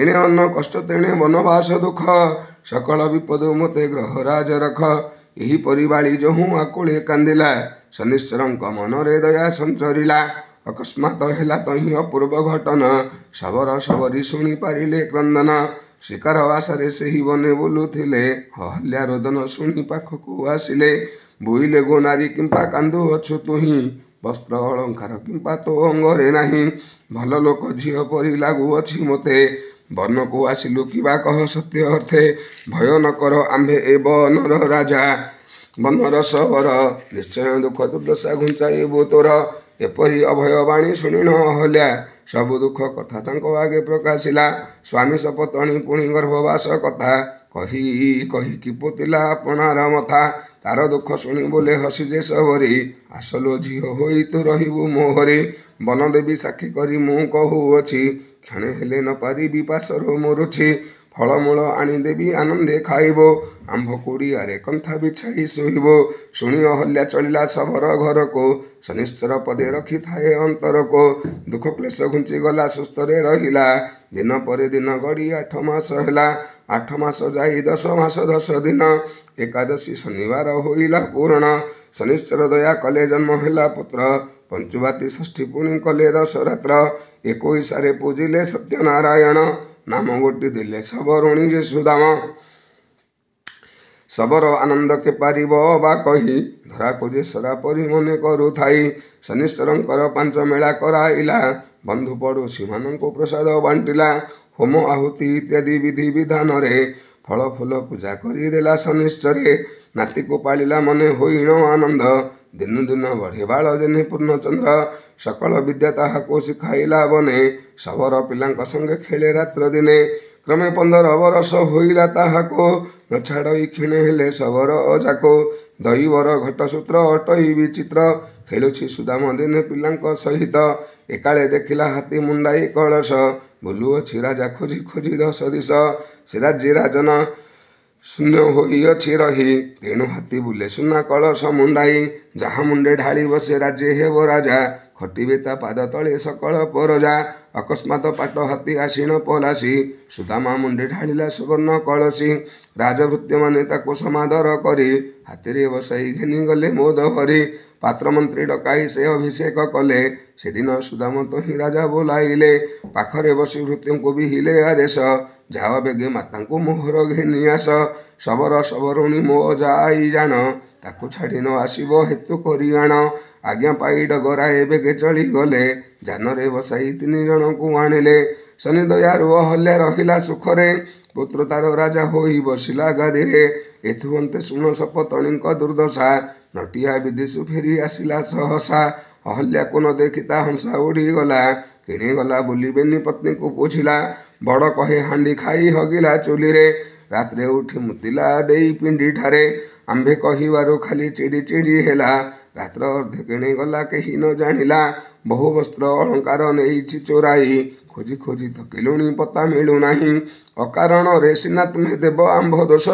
ଏଣେ ଅନ୍ନ କଷ୍ଟ ତେଣେ ବନବାସ ଦୁଃଖ, ସକଳ ବିପଦ ମୋତେ ଗ୍ରହରାଜ ରଖ। ଏହିପରି ବାଳି ଯହୁଁ ଆକୁଳେ କାନ୍ଦିଲା, ଶନିଶ୍ଚରଙ୍କ ମନରେ ଦୟା ସଞ୍ଚରିଲା। ଅକସ୍ମାତ ହେଲା ତହିଁ ଅପୂର୍ବ ଘଟନ, ଶବର ଶବରୀ ଶୁଣି ପାରିଲେ କ୍ରନ୍ଦନ। ଶିକାର ଆଶାରେ ସେହି ବନେ ବୁଲୁଥିଲେ, ଅହଲ୍ୟା ରୋଦନ ଶୁଣି ପାଖକୁ ଆସିଲେ। ବୋଇଲେ ଗୋ ନାରୀ କିମ୍ପା କାନ୍ଦୁଅଛୁ ତୁହି, ବସ୍ତ୍ର ଅଳଙ୍କାର କିମ୍ପା ତୋ ଅଙ୍ଗରେ ନାହିଁ। ଭଲ ଲୋକ ଝିଅ ପରି ଲାଗୁଅଛି ମୋତେ, ବନକୁ ଆସିଲୁ କିବା କହ ସତ୍ୟ ଅର୍ଥେ। ଭୟ ନ କର ଆମ୍ଭେ ଏ ବନର ରାଜା, ବନର ଶବର, ନିଶ୍ଚୟ ଦୁଃଖ ଦୁର୍ଦଶା ଘୁଞ୍ଚାଇବୁ ତୋର। ଏପରି ଅଭୟ ବାଣୀ ଶୁଣିଣ ଅହଲ୍ୟା, ସବୁ ଦୁଃଖ କଥା ତାଙ୍କ ଆଗେ ପ୍ରକାଶିଲା। ସ୍ୱାମୀ ସପତଣୀ ପୁଣି ଗର୍ଭବାସ କଥା କହି କହିକି ପୋତିଲା ଆପଣାର ମଥା। ତାର ଦୁଃଖ ଶୁଣି ବୋଲେ ହସି ଯେ ଶବରୀ, ଆସଲୋ ଝିଅ ହୋଇ ତୁ ରହିବୁ ମୋହରେ। ବନଦେବୀ ସାକ୍ଷୀ କରି ମୁଁ କହୁଅଛି, କ୍ଷଣେ ହେଲେ ନ ପାରିବି ପାଶରୁ ମରୁଛି। ଫଳମୂଳ ଆଣିଦେବି ଆନନ୍ଦେ ଖାଇବ, ଆମ୍ଭ କୁଡ଼ିଆରେ କନ୍ଥା ବିଛାଇ ଶୋଇବ। ଶୁଣି ଅହଲ୍ୟା ଚଳିଲା ଶବର ଘରକୁ, ଶନିଶ୍ଚର ପଦେ ରଖିଥାଏ ଅନ୍ତରକୁ। ଦୁଃଖ କ୍ଲେଶ ଘୁଞ୍ଚିଗଲା ସୁସ୍ଥରେ ରହିଲା, ଦିନ ପରେ ଦିନ ଗଡ଼ି 8 ମାସ ହେଲା। 8 ମାସ ଯାଇ 10 ମାସ 10 ଦିନ, ଏକାଦଶୀ ଶନିବାର ହୋଇଲା ପୂରଣ। ଶନିଶ୍ଚର ଦୟା କଲେ ଜନ୍ମ ହେଲା ପୁତ୍ର, ପଞ୍ଚୁବାତି ଷଷ୍ଠୀ ପୁଣି କଲେ 10 ରାତ୍ର। 21ରେ ପୂଜିଲେ ସତ୍ୟନାରାୟଣ, ନାମ ଗୋଟି ଦେଲେ ଶବରୁଣୀ ଯେ ସୁଦାମ। ଶବର ଆନନ୍ଦ କେ ପାରିବ ବା କହି, ଧରାକୁ ଯେ ସରା ପରି ମନେ କରୁଥାଇ। ଶନିଶ୍ଚରଙ୍କର 5 ମେଳା କରାଇଲା, ବନ୍ଧୁ ପଡ଼ୋଶୀମାନଙ୍କୁ ପ୍ରସାଦ ବାଣ୍ଟିଲା। ହୋମ ଆହୁତି ଇତ୍ୟାଦି ବିଧି ବିଧାନରେ ଫଳ ଫୁଲ ପୂଜା କରିଦେଲା ଶନିଶ୍ଚରେ। ନାତିକୁ ପାଳିଲା ମନେ ହୋଇଣ ଆନନ୍ଦ, ଦିନୁ ଦିନ ବଢ଼େ ବାଳ ଯେନେ ପୂର୍ଣ୍ଣଚନ୍ଦ୍ର। ସକଳ ବିଦ୍ୟା ତାହାକୁ ଶିଖାଇଲା ବନେ, ଶବର ପିଲାଙ୍କ ସଙ୍ଗେ ଖେଳେ ରାତ୍ର ଦିନେ। କ୍ରମେ 15 ବରଷ ହୋଇଲା ତାହାକୁ, ନ ଛାଡ଼ଇ କ୍ଷୀଣେ ହେଲେ ଶବର ଅଜାକୁ। ଦୈବର ଘଟସୂତ୍ର ଅଟଇ ବିଚିତ୍ର, ଖେଳୁଛି ସୁଦାମ ଦିନେ ପିଲାଙ୍କ ସହିତ। ଏକାଳେ ଦେଖିଲା ହାତୀ ମୁଣ୍ଡାଇ କଳସ, ବୁଲୁଅଛି ରାଜା ଖୋଜି ଖୋଜି ଦଶ ଦିଶ। ସେ ରାଜ୍ୟେ ରାଜନ ଶୂନ୍ୟ ହୋଇଅଛି ରହି, ତେଣୁ ହାତୀ ବୁଲେ ସୁନା କଳସ ମୁଣ୍ଡାଇ। ଯାହା ମୁଣ୍ଡେ ଢାଳିବ ସେ ରାଜ୍ୟେ ହେବ ରାଜା, ଖଟିବେ ତା ପାଦ ତଳେ ସକଳ ପରଜା। ଅକସ୍ମାତ ପାଟ ହାତୀ ଆସିଣ ପଲାସି, ସୁଦାମା ମୁଣ୍ଡେ ଢାଳିଲା ସୁବର୍ଣ୍ଣ କଳସୀ। ରାଜଭୃତ୍ୟମାନେ ତାକୁ ସମାଦର କରି, ହାତୀରେ ବସାଇ ଘେନି ଗଲେ ମୋଦ ହରି। ପାତ୍ରମନ୍ତ୍ରୀ ଡକାଇ ସେ ଅଭିଷେକ କଲେ, ସେଦିନ ସୁଦାମ ତହିଁ ରାଜା ବୋଲାଇଲେ। ପାଖରେ ବସି ଭୃତ୍ୟଙ୍କୁ ବିହିଲେ ଆଦେଶ, ଯାଅ ବେଗେ ମାତାଙ୍କୁ ମୋହର ଘେନି ଆସ। ଶବର ଶବରୁଣୀ ମୋ ଯାଇ ଜାଣ, ତାକୁ ଛାଡ଼ି ନ ଆସିବ ହେତୁ କରି ଆଣ। ଆଜ୍ଞା ପାଇ ଡଗରାଏ ବେଗେ ଚଳିଗଲେ, ଯାନରେ ବସାଇ 3 ଜଣଙ୍କୁ ଆଣିଲେ। ଶନି ଦୟାରୁ ଅହଲ୍ୟା ରହିଲା ସୁଖରେ, ପୁତ୍ର ତାର ରାଜା ହୋଇ ବସିଲା ଗାଦିରେ। ଏଥୁ ଅନ୍ତେ ଶୁଣ ସପତଣୀଙ୍କ ଦୁର୍ଦ୍ଦଶା, ନଟିଆ ବିଦେଶୁ ଫେରି ଆସିଲା ସହସା। ଅହଲ୍ୟାକୁ ନ ଦେଖି ତା ହଂସା ଉଡ଼ିଗଲା, କିଣିଗଲା ବୁଲିବେନି ପତ୍ନୀକୁ ବୁଝିଲା। ବଡ଼ କହେ ହାଣ୍ଡି ଖାଇ ହଗିଲା ଚୁଲିରେ, ରାତ୍ରେ ଉଠି ମୁତିଲା ଦେଇ ପିଣ୍ଡିଠାରେ। ଆମ୍ଭେ କହିବାରୁ ଖାଲି ଚିଡ଼ି ଚିଡ଼ି ହେଲା, ରାତ୍ର ଅର୍ଦ୍ଧେ କିଣିଗଲା କେହି ନ ଜାଣିଲା। ବହୁ ବସ୍ତ୍ର ଅଳଙ୍କାର ନେଇଛି ଚୋରାଇ, ଖୋଜି ଖୋଜି ଥକିଲୁଣି ପତା ମିଳୁନାହିଁ। ଅକାରଣରେ ସିନା ତୁମେ ଦେବ ଆମ୍ଭ ଦୋଷ,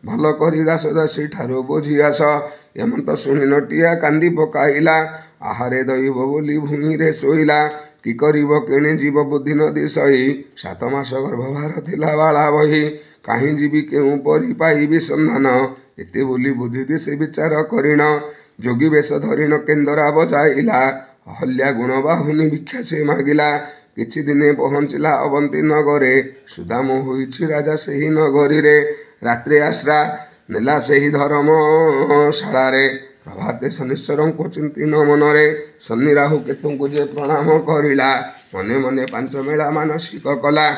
ଭଲ କରି ଦାସ ଦାସୀ ଠାରୁ ବୁଝି ଆସ। ଏମନ୍ତ ଶୁଣି ନଟିଆ କାନ୍ଦି ପକାଇଲା, ଆହାରେ ଦଇବ ବୋଲି ଭୂଇଁରେ ଶୋଇଲା। କି କରିବ କେଣେ ଯିବ ବୁଦ୍ଧି ନ ଦିଶଇ, 7 ମାସ ଗର୍ଭଭାର ଥିଲା ବାଳା ବହି। କାହିଁ ଯିବି କେଉଁ ପରି ପାଇବି ସନ୍ଧାନ, ଏତେ ବୋଲି ବୁଦ୍ଧି ଦିଶେ ବିଚାର କରିଣ। ଯୋଗୀ ବେଶ ଧରିଣ କେନ୍ଦରା ବଜାଇଲା, ଅହଲ୍ୟା ଗୁଣ ବାହୁନି ଭିକ୍ଷା ସେ ମାଗିଲା। କିଛି ଦିନେ ପହଞ୍ଚିଲା ଅବନ୍ତୀ ନଗରେ, ସୁଦାମ ହୋଇଛି ରାଜା ସେହି ନଗରୀରେ। ରାତ୍ରି ଆଶ୍ରା ନେଲା ସେହି ଧର୍ମଶାଳାରେ, ପ୍ରଭାତେ ଶନୀଶ୍ଚରଙ୍କୁ ଚିନ୍ତିନ ମନରେ। ଶନି ରାହୁ କେତୁଙ୍କୁ ଯେ ପ୍ରଣାମ କରିଲା, ମନେ ମନେ 5 ମେଳା ମାନସିକ କଲା।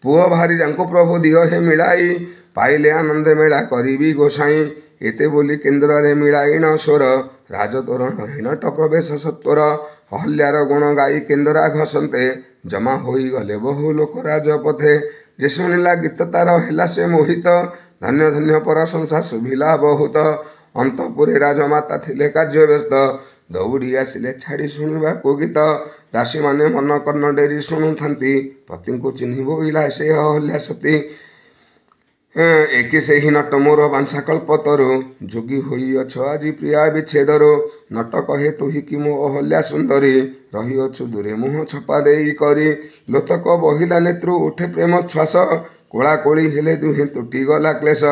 ପୁଅ ଭାରି ଯାଙ୍କୁ ପ୍ରଭୁ ଦିଅ ହେ ମିଳାଇ, ପାଇଲେ ଆନନ୍ଦେ ମେଳା କରିବି ଗୋସାଇଁ। ଏତେ ବୋଲି କେନ୍ଦ୍ରରେ ମିଳାଇଣ ସ୍ୱର, ରାଜତୋରଣରେ ନଟ ପ୍ରବେଶ ସତ୍ୱର। ଅହଲ୍ୟାର ଗୁଣ ଗାଇ କେନ୍ଦ୍ରା ଘସନ୍ତେ, ଜମା ହୋଇଗଲେ ବହୁ ଲୋକ ରାଜପଥେ। ଯେ ଶୁଣିଲା ଗୀତ ତାର ହେଲା ସେ ମୋହିତ, ଧନ୍ୟ ଧନ୍ୟ ପ୍ରଶଂସା ଶୁଭିଲା ବହୁତ। ଅନ୍ତପୁରେ ରାଜମାତା ଥିଲେ କାର୍ଯ୍ୟବ୍ୟସ୍ତ, ଦୌଡ଼ି ଆସିଲେ ଛାଡ଼ି ଶୁଣିବାକୁ ଗୀତ। ଦାସୀମାନେ ମନ କର୍ଣ୍ଣ ଡେରି ଶୁଣୁଥାନ୍ତି, ପତିଙ୍କୁ ଚିହ୍ନି ବୋଇଲା ସେ ଅହଲ୍ୟା ସତୀ। ଏକି ସେହି ନଟ ମୋର ବାଞ୍ଛା କଳ୍ପତରୁ, ଯୋଗୀ ହୋଇଅଛ ଆଜି ପ୍ରିୟା ବିଚ୍ଛେଦରୁ। ନଟ କହେ ତୁହି କି ମୋ ଅହଲ୍ୟା ସୁନ୍ଦରୀ, ରହିଅଛୁ ଦୂରେ ମୁହଁ ଛପା ଦେଇ କରି। ଲୋତକ ବହିଲା ନେତ୍ରୁ ଉଠେ ପ୍ରେମ ଶ୍ୱାସ, କୋଳାକୋଳି ହେଲେ ଦୁହେଁ ତୁଟିଗଲା କ୍ଲେଶ।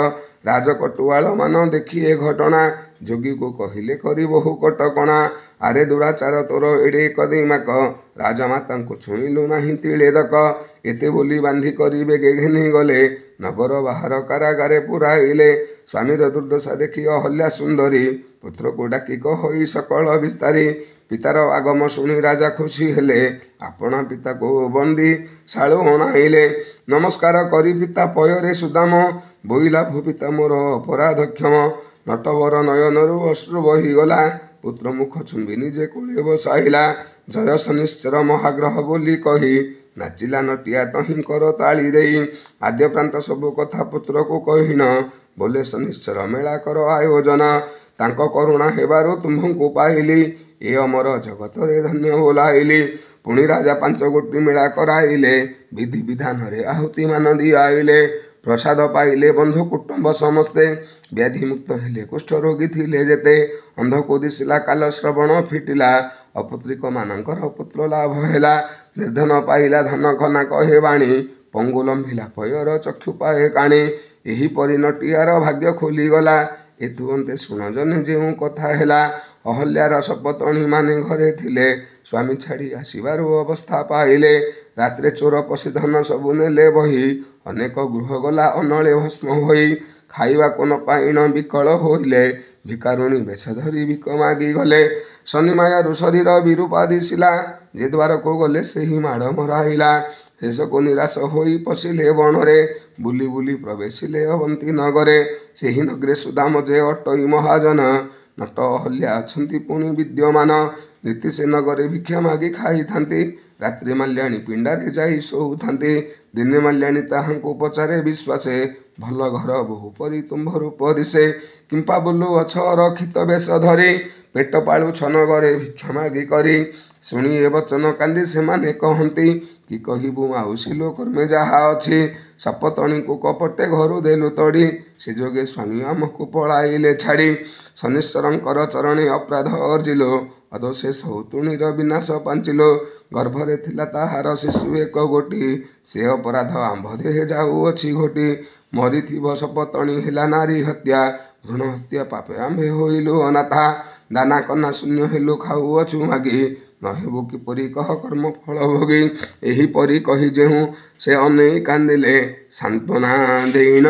ରାଜକଟୁଆଳ ମାନ ଦେଖି ଏ ଘଟଣା, ଯୋଗୀକୁ କହିଲେ କରି ବହୁ କଟକଣା। ଆରେ ଦୁରାଚାର ତୋର ଏଡ଼େ କଦିମାକ, ରାଜମାତାଙ୍କୁ ଛୁଇଁଲୁ ନାହିଁ ତିଳେ ଦକ। ଏତେ ବୋଲି ବାନ୍ଧି କରି ବେଗେ ଘେନି ଗଲେ, ନଗର ବାହାର କାରାଗାରେ ପୁରାଇଲେ। ସ୍ୱାମୀର ଦୁର୍ଦ୍ଦଶା ଦେଖି ଅହଲ୍ୟା ସୁନ୍ଦରୀ, ପୁତ୍ରକୁ ଡାକି କହଇ ସକଳ ବିସ୍ତାରୀ। ପିତାର ଆଗମ ଶୁଣି ରାଜା ଖୁସି ହେଲେ, ଆପଣା ପିତାକୁ ବନ୍ଦୀ ଶାଳୁ ଅଣାଇଲେ। ନମସ୍କାର କରି ପିତା ପୟରେ ସୁଦାମ, ବୋଇଲା ଭୂପିତା ମୋର ଅପରାଧ କ୍ଷମ। ନଟବର ନୟନରୁ ଅଶ୍ରୁ ବହିଗଲା, ପୁତ୍ର ମୁଖ ଚୁମ୍ବି ନିଜେ କୋଳେ ବସାଇଲା। ଜୟ ଶନିଶ୍ଚର ମହାଗ୍ରହ ବୋଲି କହି, ନାଚିଲା ନଟିଆ ତହିଁଙ୍କର ତାଳି ଦେଇ। ଆଦ୍ୟ ପ୍ରାନ୍ତ ସବୁ କଥା ପୁତ୍ରକୁ କହିଣ, ବୋଲେ ଶନିଶ୍ଚର ମେଳା କର ଆୟୋଜନ। ତାଙ୍କ କରୁଣା ହେବାରୁ ତୁମ୍ଭଙ୍କୁ ପାଇଲି, ଏ ଅମର ଜଗତରେ ଧନ୍ୟ ବୋଲାଇଲି। ପୁଣି ରାଜା 5 ଗୋଟି ମେଳା କରାଇଲେ, ବିଧି ବିଧାନରେ ଆହୁତି ମାନ ଦିଆଇଲେ। ପ୍ରସାଦ ପାଇଲେ ବନ୍ଧୁ କୁଟୁମ୍ବ ସମସ୍ତେ, ବ୍ୟାଧିମୁକ୍ତ ହେଲେ କୁଷ୍ଠ ରୋଗୀ ଥିଲେ ଯେତେ। ଅନ୍ଧକୁ ଦିଶିଲା କାଲ ଶ୍ରବଣ ଫିଟିଲା, ଅପୁତ୍ରିକ ମାନଙ୍କର ପୁତ୍ର ଲାଭ ହେଲା। ନିର୍ଧନ ପାଇଲା ଧନ ଘନା କହେ ବାଣୀ, ପଙ୍ଗୁ ଲମ୍ଭିଲା ପୟର ଚକ୍ଷୁ ପାଏ କାଣି। ଏହିପରି ନଟିଆର ଭାଗ୍ୟ ଖୋଲିଗଲା, ଏଥୁ ଅନ୍ତେ ଶୁଣ ଜନେ ଯେଉଁ କଥା ହେଲା। ଅହଲ୍ୟାର ସପତଣୀ ମାନେ ଘରେ ଥିଲେ, ସ୍ୱାମୀ ଛାଡ଼ି ଆସିବାରୁ ଅବସ୍ଥା ପାଇଲେ। ରାତ୍ରେ ଚୋର ପଶି ଧନ ସବୁ ନେଲେ ବହି, ଅନେକ ଗୃହ ଗଲା ଅନଳେ ଭସ୍ମ ହୋଇ। ଖାଇବାକୁ ନ ପାଇଣ ବିକଳ ହୋଇଲେ, ଭିକାରୁଣୀ ବେଶ ଧରି ଭିକ ମାଗି ଗଲେ। ଶନି ମାୟାରୁ ଶରୀର ବିରୂପା ଦିଶିଲା, ଯେ ଦ୍ୱାରକୁ ଗଲେ ସେହି ମାଡ଼ ମରାଇଲା। ଶେଷକୁ ନିରାଶ ହୋଇ ପଶିଲେ ବଣରେ, ବୁଲି ବୁଲି ପ୍ରବେଶିଲେ ଅବନ୍ତୀ ନଗରେ। ସେହି ନଗରେ ସୁଦାମ ଯେ ଅଟଇ ମହାଜନ, ନଟ ଅହଲ୍ୟା ଅଛନ୍ତି ପୁଣି ବିଦ୍ୟମାନ। ନୀତି ସେ ନଗରେ ଭିକ୍ଷା ମାଗି ଖାଇଥାନ୍ତି, ରାତ୍ରି ମାଲ୍ୟାଣୀ ପିଣ୍ଡାରେ ଯାଇ ଶୋଉଥାନ୍ତି। ଦିନେ ମାଲ୍ୟାଣୀ ତାହାଙ୍କୁ ପଚାରେ ବିଶ୍ୱାସେ, ଭଲ ଘର ବହୁ ପରି ତୁମ୍ଭ ରୂପ ଦିଶେ। କିମ୍ପା ବୁଲୁ ଅଛ ରଖିତ ବେଶ ଧରି, ପେଟ ପାଳୁଛ ନଗରେ ଭିକ୍ଷା ମାଗି କରି। ଶୁଣି ଏ ବଚନ କାନ୍ଦି ସେମାନେ କହନ୍ତି, କି କହିବୁ ମାଉସୀ ଲୋ କର୍ମେ ଯାହା ଅଛି। ସପତଣୀକୁ କପଟେ ଘରୁ ଦେଲୁ ତଡ଼ି, ସେ ଯୋଗେ ସ୍ୱାମୀ ଆମକୁ ପଳାଇଲେ ଛାଡ଼ି। ଶନୀଶ୍ୱରଙ୍କର ଚରଣେ ଅପରାଧ ଅର୍ଜିଲୁ, ଅଦୋଷେ ସଉତୁଣୀର ବିନାଶ ପାଞ୍ଚିଲୁ। ଗର୍ଭରେ ଥିଲା ତାହାର ଶିଶୁ ଏକ ଗୋଟି, ସେ ଅପରାଧ ଆମ୍ଭ ଦେହେ ଯାଉଅଛି ଘଟି। ମରିଥିବ ସପତଣୀ ହେଲା ନାରୀ ହତ୍ୟା, ଭ୍ରୂଣ ହତ୍ୟା ପାପେ ଆମ୍ଭେ ହୋଇଲୁ ଅନାଥା। ଦାନା କନା ଶୂନ୍ୟ ହେଲୁ ଖାଉଅଛୁ ମାଗି, ନ ହେବୁ କିପରି କହ କର୍ମ ଫଳ ଭୋଗି। ଏହିପରି କହି ଯେଉଁ ସେ ଅନେଇ କାନ୍ଦିଲେ, ସାନ୍ତ୍ୱନା ଦେଇଣ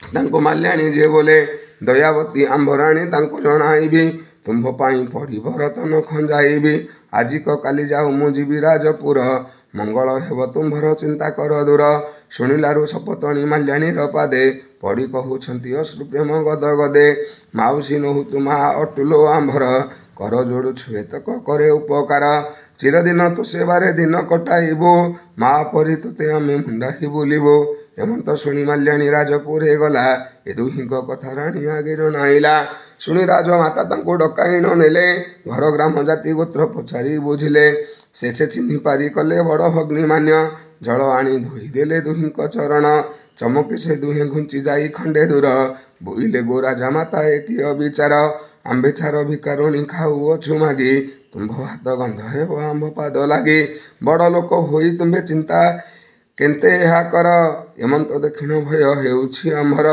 ତାଙ୍କୁ ମାଲ୍ୟାଣୀ ଯେ ବୋଲେ। ଦୟାବତୀ ଆମ୍ଭରାଣୀ ତାଙ୍କୁ ଜଣାଇବି, ତୁମ୍ଭ ପାଇଁ ପଡ଼ିବ ରତନ ଖଞ୍ଜାଇବି। ଆଜିକ କାଲି ଯାଉ ମୁଁ ଯିବି ରାଜପୁର, ମଙ୍ଗଳ ହେବ ତୁମ୍ଭର ଚିନ୍ତା କର ଦୂର। ଶୁଣିଲାରୁ ସପତଣୀ ମାଲ୍ୟାଣୀର ପାଦେ, ପଡ଼ି କହୁଛନ୍ତି ଅଶ୍ରୁ ପ୍ରେମ ଗଦ ଗଦେ। ମାଉସୀ ନୋହୁ ତୁମା ଅଟୁଲୋ ଆମ୍ଭର, କର ଯୋଡ଼ୁଛୁ ଏତକ କରେ ଉପକାର। ଚିରଦିନ ତୁ ସେବାରେ ଦିନ କଟାଇବୁ, ମା ପରି ତୋତେ ଆମେ ମୁଣ୍ଡାଇ ବୁଲିବୁ। ଏମନ୍ତ ଶୁଣି ମାଲ୍ୟାଣୀ ରାଜପୁରେ ଗଲା, ଏ ଦୁହିଁଙ୍କ କଥା ରାଣୀ ଆଗେ ଜଣାଇଲା। ଶୁଣି ରାଜମାତା ତାଙ୍କୁ ଡକାଇଣ ନେଲେ, ଘର ଗ୍ରାମ ଜାତି ଗୋତ୍ର ପଚାରି ବୁଝିଲେ। ଶେଷେ ଚିହ୍ନି ପାରି କଲେ ବଡ଼ ଭଗ୍ନୀମାନ୍ୟ। ଜଳ ଆଣି ଧୋଇଦେଲେ ଦୁହିଁଙ୍କ ଚରଣ। ଚମକି ସେ ଦୁହେଁ ଘୁଞ୍ଚି ଯାଇ ଖଣ୍ଡେ ଦୂର। ବୋଇଲେ ଗୋ ରାଜା ମାତା ଏ କି ଅବିଚାର। ଆମ୍ଭେ ଛାର ଭିକାରୁଣୀ ଖାଉଅଛୁ ମାଗି। ତୁମ୍ଭ ହାତ ଗନ୍ଧ ହେବ ଆମ୍ଭ ପାଦ ଲାଗି। ବଡ଼ ଲୋକ ହୋଇ ତୁମ୍ଭେ ଚିନ୍ତା କେନ୍ତେ ଏହା କର। ଏମନ୍ତ ଦେଖିଣ ଭୟ ହେଉଛି ଆମ୍ଭର।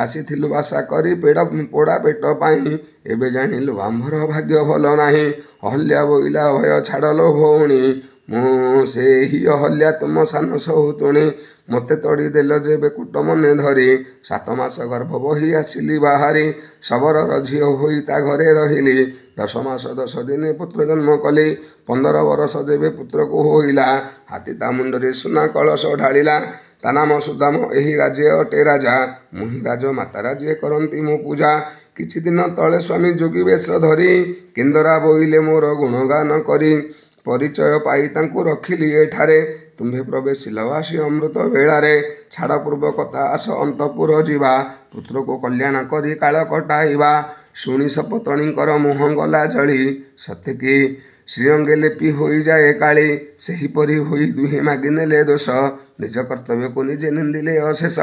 ଆସିଥିଲୁ ଆଶା କରି ପେଡ଼ ପୋଡ଼ା ପେଟ ପାଇଁ। ଏବେ ଜାଣିଲୁ ଆମ୍ଭର ଭାଗ୍ୟ ଭଲ ନାହିଁ। ଅହଲ୍ୟା ବୋଇଲା ଭୟ ଛାଡ଼ ଲୋ ଭଉଣୀ। ମୁଁ ସେହି ଅହଲ୍ୟା ତୁମ ସାନ ସଉତୁଣୀ। ମୋତେ ତଡ଼ି ଦେଲ ଯେବେ କୂଟ ମନେ ଧରି। 7 ମାସ ଗର୍ଭ ବହି ଆସିଲି ବାହାରି। ଶବରର ଝିଅ ହୋଇ ତା ଘରେ ରହିଲି। 10 ମାସ 10 ଦିନେ ପୁତ୍ର ଜନ୍ମ କଲି। 15 ବରଷ ଯେବେ ପୁତ୍ରକୁ ହୋଇଲା। ହାତୀ ତା ମୁଣ୍ଡରେ ସୁନା କଳସ ଢାଳିଲା। ତା ନାମ ସୁଦାମ ଏହି ରାଜ୍ୟ ଅଟେ ରାଜା। ମୁହିଁ ରାଜ ମାତା ରାଜ୍ୟେ କରନ୍ତି ମୋ ପୂଜା। କିଛି ଦିନ ତଳେ ସ୍ୱାମୀ ଯୋଗୀ ବେଶ ଧରି କେନ୍ଦରା ବୋଇଲେ ମୋର ଗୁଣଗାନ କରି। ପରିଚୟ ପାଇ ତାଙ୍କୁ ରଖିଲି ଏଠାରେ। ତୁମ୍ଭେ ପ୍ରବେଶିଲ ଆସି ଅମୃତ ବେଳାରେ। ଛାଡ଼ ପୂର୍ବ କଥା ଆସ ଅନ୍ତପୁର ଯିବା। ପୁତ୍ରକୁ କଲ୍ୟାଣ କରି କାଳ କଟାଇବା। ଶୁଣି ସପତଣୀଙ୍କର ମୁହଁ ଗଲା ଜଳି। ସତେକି ଶ୍ରୀଅଙ୍ଗେ ଲେପି ହୋଇଯାଏ କାଳି। ସେହିପରି ହୋଇ ଦୁହେଁ ମାଗିନେଲେ ଦୋଷ। ନିଜ କର୍ତ୍ତବ୍ୟକୁ ନିଜେ ନିନ୍ଦିଲେ ଅଶେଷ।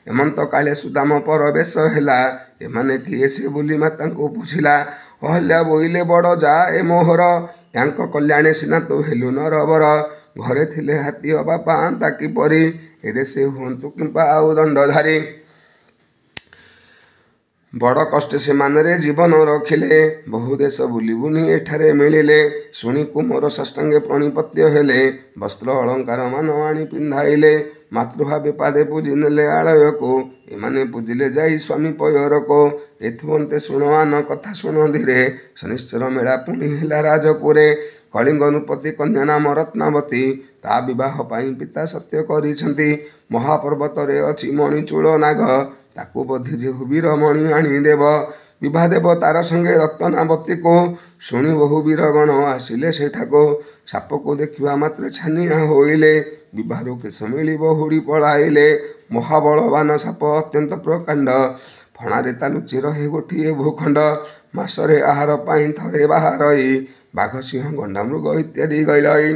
ଏମନ୍ତ କାଳେ ସୁଦାମ ପରବେଶ ହେଲା। ଏମାନେ କିଏ ସେ ବୋଲି ମାତାଙ୍କୁ ପୁଛିଲା। ଅହଲ୍ୟା ବୋଇଲେ ବଡ଼ ଯା ଏ ମୋହର। ୟାଙ୍କ କଲ୍ୟାଣେ ସିନା ତୁ ହେଲୁ ନରବର। ଘରେ ଥିଲେ ହାତୀ ଅବା ପାଆନ୍ତା କିପରି। ଏ ଦେଶେ ହୁଅନ୍ତୁ କିମ୍ବା ଆଉ ଦଣ୍ଡଧାରୀ। ବଡ଼ କଷ୍ଟେ ସେମାନରେ ଜୀବନ ରଖିଲେ। ବହୁ ଦେଶ ବୁଲି ବୁଲି ଏଠାରେ ମିଳିଲେ। ଶୁଣି କୁମର ସାଷ୍ଟାଙ୍ଗେ ପ୍ରଣିପତ୍ୟ ହେଲେ। ବସ୍ତ୍ର ଅଳଙ୍କାର ମାନ ଆଣି ପିନ୍ଧାଇଲେ। ମାତୃଭାବେ ପାଦେ ପୂଜି ନେଲେ ଆଳୟକୁ। ଏମାନେ ପୂଜିଲେ ଯାଇ ସ୍ୱାମୀ ପୟରକୁ। ଏଥୁ ଅନ୍ତେ ଶୁଣ ଆନ କଥା ଶୁଣ ଧୀରେ। ଶନିଶ୍ଚର ମେଳା ପୁଣି ହେଲା ରାଜପୁରେ। କଳିଙ୍ଗ ନୃପତି କନ୍ୟା ନାମ ରତ୍ନାବତୀ। ତା ବିବାହ ପାଇଁ ପିତା ସତ୍ୟ କରିଛନ୍ତି। ମହାପର୍ବତରେ ଅଛି ମଣିଚୂଳ ନାଗ। ତାକୁ ବଧି ଯେହୁ ବୀରମଣି ଆଣିଦେବ। ବିବାହ ଦେବ ତାର ସଙ୍ଗେ ରତ୍ନାବତୀକୁ। ଶୁଣି ବହୁ ବୀରଗଣ ଆସିଲେ ସେଠାକୁ। ସାପକୁ ଦେଖିବା ମାତ୍ରେ ଛାନିଆ ହୋଇଲେ। ବିବାହରୁ କେଶ ମିଳିବ ହୁଡ଼ି ପଳାଇଲେ। ମହାବଳବାନ ସାପ ଅତ୍ୟନ୍ତ ପ୍ରକାଣ୍ଡ। ଫଣାରେ ତା ଲୁଚି ରହେ ଗୋଟିଏ ଭୂଖଣ୍ଡ। ମାସରେ ଆହାର ପାଇଁ ଥରେ ବାହାରଇ। ବାଘ ସିଂହ ଗଣ୍ଡା ମୃଗ ଇତ୍ୟାଦି ଗୈଳଇ।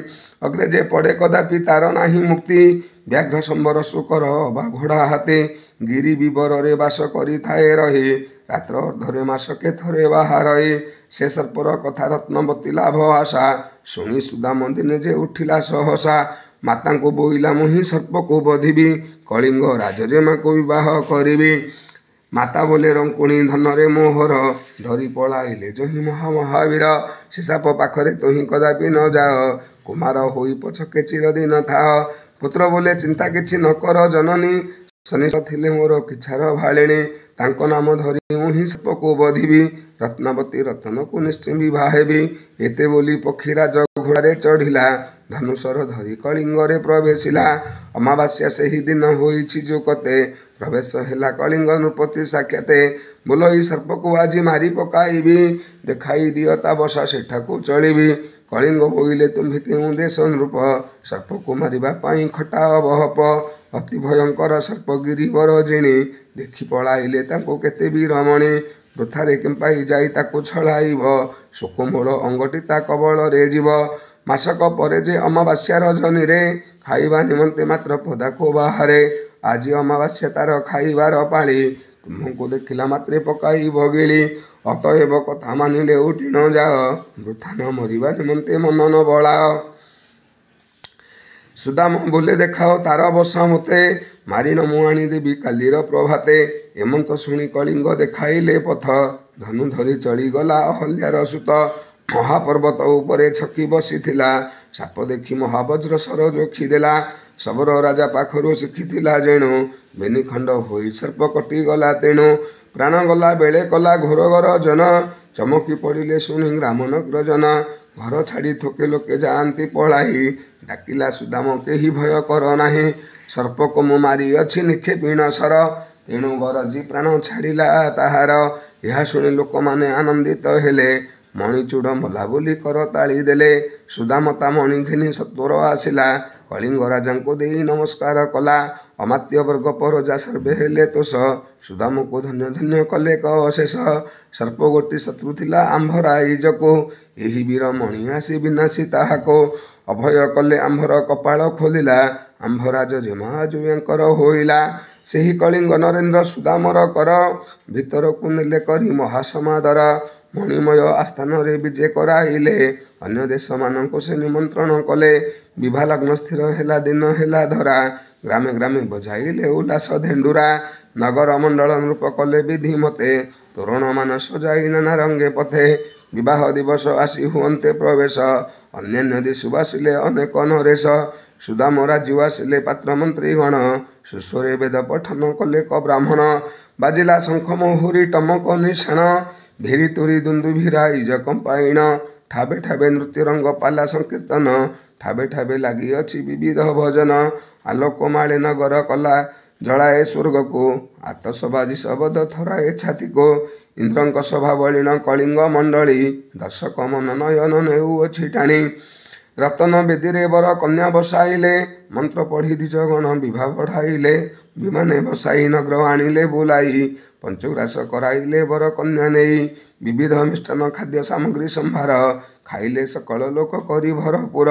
ଅଗ୍ରେ ଯେ ପଡ଼େ କଦାପି ତାର ନାହିଁ ମୁକ୍ତି। ବ୍ୟାଘ୍ର ସମ୍ବର ଶୂକର ଅବା ଘୋଡ଼ା ହାତୀ। ଗିରି ବିବରରେ ବାସ କରିଥାଏ ରହି। ରାତ୍ର ଅର୍ଦ୍ଧରେ ମାସକେ ଥରେ ବାହାରଇ। ସେ ସର୍ପର କଥା ରତ୍ନବତୀ ଲାଭ ଆଶା। ଶୁଣି ସୁଦାମ ଦିନେ ଯେ ଉଠିଲା ସହସା। ମାତାଙ୍କୁ ବୋଇଲା ମୁହିଁ ସର୍ପକୁ ବଧିବି। କଳିଙ୍ଗ ରାଜଜେମାକୁ ବିବାହ କରିବି। ମାତା ବୋଲେ ରଙ୍କୁଣୀ ଧନରେ ମୋହର। ଡରି ପଳାଇଲେ ଯହିଁ ମହାମହାବୀର। ସେ ସାପ ପାଖରେ ତୁହି କଦାପି ନ ଯାଅ। କୁମାର ହୋଇ ପଛକେ ଚିରଦିନ ଥାଅ। ପୁତ୍ର ବୋଲେ ଚିନ୍ତା କିଛି ନ କର ଜନନୀ। ଶନି ଥିଲେ ମୋର କିଛାର ଭାଳିଣୀ। ତାଙ୍କ ନାମ ଧରି ମୁହିଁ ସର୍ପକୁ ବଧିବି। ରତ୍ନାବତୀ ରତନକୁ ନିଶ୍ଚୟ ବିବାହ ହେବି। ଏତେ ବୋଲି ପକ୍ଷୀରାଜ ଘୋଡ଼ାରେ ଚଢ଼ିଲା। ଧନୁଶର ଧରି କଳିଙ୍ଗରେ ପ୍ରବେଶିଲା। ଅମାବାସ୍ୟା ସେହି ଦିନ ହୋଇଛି ଯୋକତେ। ପ୍ରବେଶ ହେଲା କଳିଙ୍ଗ ନୃପତି ସାକ୍ଷାତେ। ବୋଲଇ ସର୍ପକୁ ଆଜି ମାରି ପକାଇବି। ଦେଖାଇ ଦିଅ ତା ବସା ସେଠାକୁ ଚଳିବି। କଳିଙ୍ଗ ବୋଇଲେ ତୁମ୍ଭେ କେଉଁ ଦେଶ ନୃପ। ସର୍ପକୁ ମାରିବା ପାଇଁ ଖଟା ଅବହପ। ଅତି ଭୟଙ୍କର ସର୍ପ ଗିରିବର ଜିଣି। ଦେଖି ପଳାଇଲେ ତାଙ୍କୁ କେତେ ବୀରମଣି। ବୃଥାରେ କିମ୍ପାଇ ଯାଇ ତାକୁ ଛଳାଇବ। ସୁକୋମଳ ଅଙ୍ଗଟି ତା କବଳରେ ଯିବ। ମାସକ ପରେ ଯେ ଅମାବାସ୍ୟା ରଜନୀରେ। ଖାଇବା ନିମନ୍ତେ ମାତ୍ର ପଦାକୁ ବାହାରେ। ଆଜି ଅମାବାସ୍ୟା ତାର ଖାଇବାର ପାଳି। ତୁମକୁ ଦେଖିଲା ମାତ୍ରେ ପକାଇବ ଗିଳି। ଅତଏବ କଥା ମାନିଲେ ଉଠିଣ ଯାଅ। ବୃଥା ନ ମରିବା ନିମନ୍ତେ ମନ ନ ବଳାଅ। ସୁଦାମ ବୋଲେ ଦେଖାଅ ତାର ବସା ମୋତେ। ମାରିଣ ମୁଁ ଆଣିଦେବି କାଲିର ପ୍ରଭାତେ। ଏମନ୍ତ ଶୁଣି କଳିଙ୍ଗ ଦେଖାଇଲେ ପଥ। ଧନୁ ଧରି ଚଳିଗଲା ଅହଲ୍ୟାର ସୁତ। ମହାପର୍ବତ ଉପରେ ଛକି ବସିଥିଲା। ସାପ ଦେଖି ମହାବଜ୍ର ଶର ଯୋଖିଦେଲା। ଶବର ରାଜା ପାଖରୁ ଶିଖିଥିଲା ଯେଣୁ। ବେନିଖଣ୍ଡ ହୋଇ ସର୍ପ କଟିଗଲା ତେଣୁ। ପ୍ରାଣ ଗଲା ବେଳେ କଲା ଘୋର ଗରଜନ। ଚମକି ପଡ଼ିଲେ ଶୁଣି ଗ୍ରାମ ନଗ୍ରଜନ। ଘର ଛାଡ଼ି ଥୋକେ ଲୋକେ ଯାଆନ୍ତି ପଳାଇ। ଡାକିଲା ସୁଦାମ କେହି ଭୟ କର ନାହିଁ। ସର୍ପକୁ ମୁଁ ମାରିଅଛି ନିକ୍ଷେପିଣ ଶର। ତେଣୁ ଗରଜି ପ୍ରାଣ ଛାଡ଼ିଲା ତାହାର। ଏହା ଶୁଣି ଲୋକମାନେ ଆନନ୍ଦିତ ହେଲେ। ମଣିଚୂଡ଼ ମଲା ବୋଲି କରତାଳି ଦେଲେ। ସୁଦାମ ତା ମଣି ଘେନି ସତ୍ୱର ଆସିଲା। କଳିଙ୍ଗ ରାଜାଙ୍କୁ ଦେଇ ନମସ୍କାର କଲା। ଅମାତ୍ୟ ବର୍ଗ ପରଜା ସର୍ବେ ହେଲେ ତୋଷ, ସୁଦାମକୁ ଧନ୍ୟ ଧନ୍ୟ କଲେ ଅଶେଷ। ସର୍ପ ଗୋଟି ଶତ୍ରୁ ଥିଲା ଆମ୍ଭ ରାଇଜକୁ, ଏହି ବୀର ମଣି ଆସି ବିନାଶୀ ତାହାକୁ। ଅଭୟ କଲେ ଆମ୍ଭର କପାଳ ଖୋଲିଲା, ଆମ୍ଭ ରାଜ ଜେମାଜୁଙ୍କର ହୋଇଲା। ସେହି କଳିଙ୍ଗ ନରେନ୍ଦ୍ର ସୁଦାମର କର, ଭିତରକୁ ନେଲେ କରି ମହାସମାଦର। ମଣିମୟ ଆସ୍ଥାନରେ ବିଜେ କରାଇଲେ, ଅନ୍ୟ ଦେଶମାନଙ୍କୁ ସେ ନିମନ୍ତ୍ରଣ କଲେ। ବିଭା ଲଗ୍ନ ସ୍ଥିର ହେଲା ଦିନ ହେଲା ଧରା, ଗ୍ରାମେ ଗ୍ରାମେ ବଜାଇଲେ ଉଲ୍ଲାସ ଧେଣ୍ଡୁରା। ନଗର ମଣ୍ଡଳ ନୃପ କଲେ ବିଧି ମତେ, ତୋରଣମାନ ସଜାଇ ନାନା ରଙ୍ଗେ ପଥେ। ବିବାହ ଦିବସ ଆସି ହୁଅନ୍ତେ ପ୍ରବେଶ, ଅନ୍ୟାନ୍ୟ ଦେଶୁ ଆସିଲେ ଅନେକ ନରେଶ। ସୁଦାମ ରାଜ୍ୟ ଆସିଲେ ପାତ୍ର ମନ୍ତ୍ରୀଗଣ, ସୁସ୍ୱରେ ବେଦ ପଠନ କଲେ କ ବ୍ରାହ୍ମଣ। ବାଜିଲା ଶଙ୍ଖ ମହୁରୀ ଟମକ ନିଶାଣ, ଭେରି ତୁରି ଦୁନ୍ଦୁଭିରା ଇଜ କମ୍ପାଇଣ। ଠାବେ ଠାବେ ନୃତ୍ୟ ରଙ୍ଗ ପାଲା ସଂକୀର୍ତ୍ତନ, ଠାବେ ଠାବେ ଲାଗିଅଛି ବିବିଧ ଭଜନ। ଆଲୋକମାଳେ ନଗର କଲା ଜଳାଏ ସ୍ୱର୍ଗକୁ, ଆତସବାଜି ଶବଦ ଥରାଏ ଛାତିକୁ। ଇନ୍ଦ୍ରଙ୍କ ସଭା ବଳିଣ କଳିଙ୍ଗ ମଣ୍ଡଳୀ, ଦର୍ଶକ ମନ ନୟନ ନେଉଅଛି ଟାଣି। ରତନ ବେଦୀରେ ବର କନ୍ୟା ବସାଇଲେ, ମନ୍ତ୍ର ପଢ଼ି ଦ୍ୱିଜଗଣ ବିଭା ବଢ଼ାଇଲେ। ବିମାନେ ବସାଇ ନଗ୍ର ଆଣିଲେ ବୁଲାଇ, ପଞ୍ଚଗ୍ରାସ କରାଇଲେ ବର କନ୍ୟା ନେଇ। ବିବିଧ ମିଷ୍ଟାନ୍ନ ଖାଦ୍ୟ ସାମଗ୍ରୀ ସମ୍ଭାର, ଖାଇଲେ ସକଳ ଲୋକ କରି ଭରପୁର।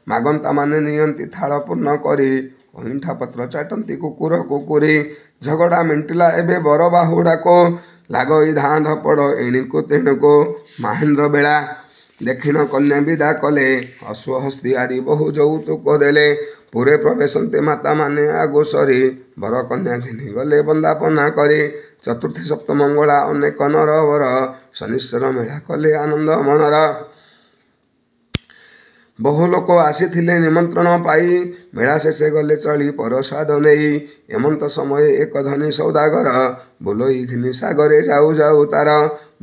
ମାଗନ୍ତାମାନେ ନିଅନ୍ତି ଥାଳ ପୂର୍ଣ୍ଣ କରି, ଅଇଁଠା ପତ୍ର ଚାଟନ୍ତି କୁକୁର କୁକୁରୀ। ଝଗଡ଼ା ମେଣ୍ଟିଲା ଏବେ ବର ବାହୁଡ଼ାକୁ, ଲାଗଇ ଧାଁ ଧପଡ଼ ଏଣୁକୁ ତେଣୁକୁ। ମାହେନ୍ଦ୍ର ବେଳା ଦକ୍ଷିଣ କନ୍ୟା ବିଦା କଲେ, ଅଶ୍ୱହସ୍ତି ଆଦି ବହୁ ଯୌତୁକ ଦେଲେ। ପୁରେ ପ୍ରବେଶନ୍ତେ ମାତାମାନେ ଆଗୁ ସରି, ବର କନ୍ୟା ଘେନି ଗଲେ ବନ୍ଦାପନା କରି। ଚତୁର୍ଥୀ ସପ୍ତମଙ୍ଗଳା ଅନେକ ନରବର, ଶନୀଶ୍ୱର ମେଳା କଲେ ଆନନ୍ଦ ମନର। ବହୁ ଲୋକ ଆସିଥିଲେ ନିମନ୍ତ୍ରଣ ପାଇ, ମେଳା ଶେଷେ ଗଲେ ଚଳି ପରସାଦ ନେଇ। ଏମନ୍ତ ସମୟେ ଏକ ଧନୀ ସୌଦାଗର, ବୋଲଇ ଘେନି ସାଗରେ ଯାଉ ଯାଉ ତାର।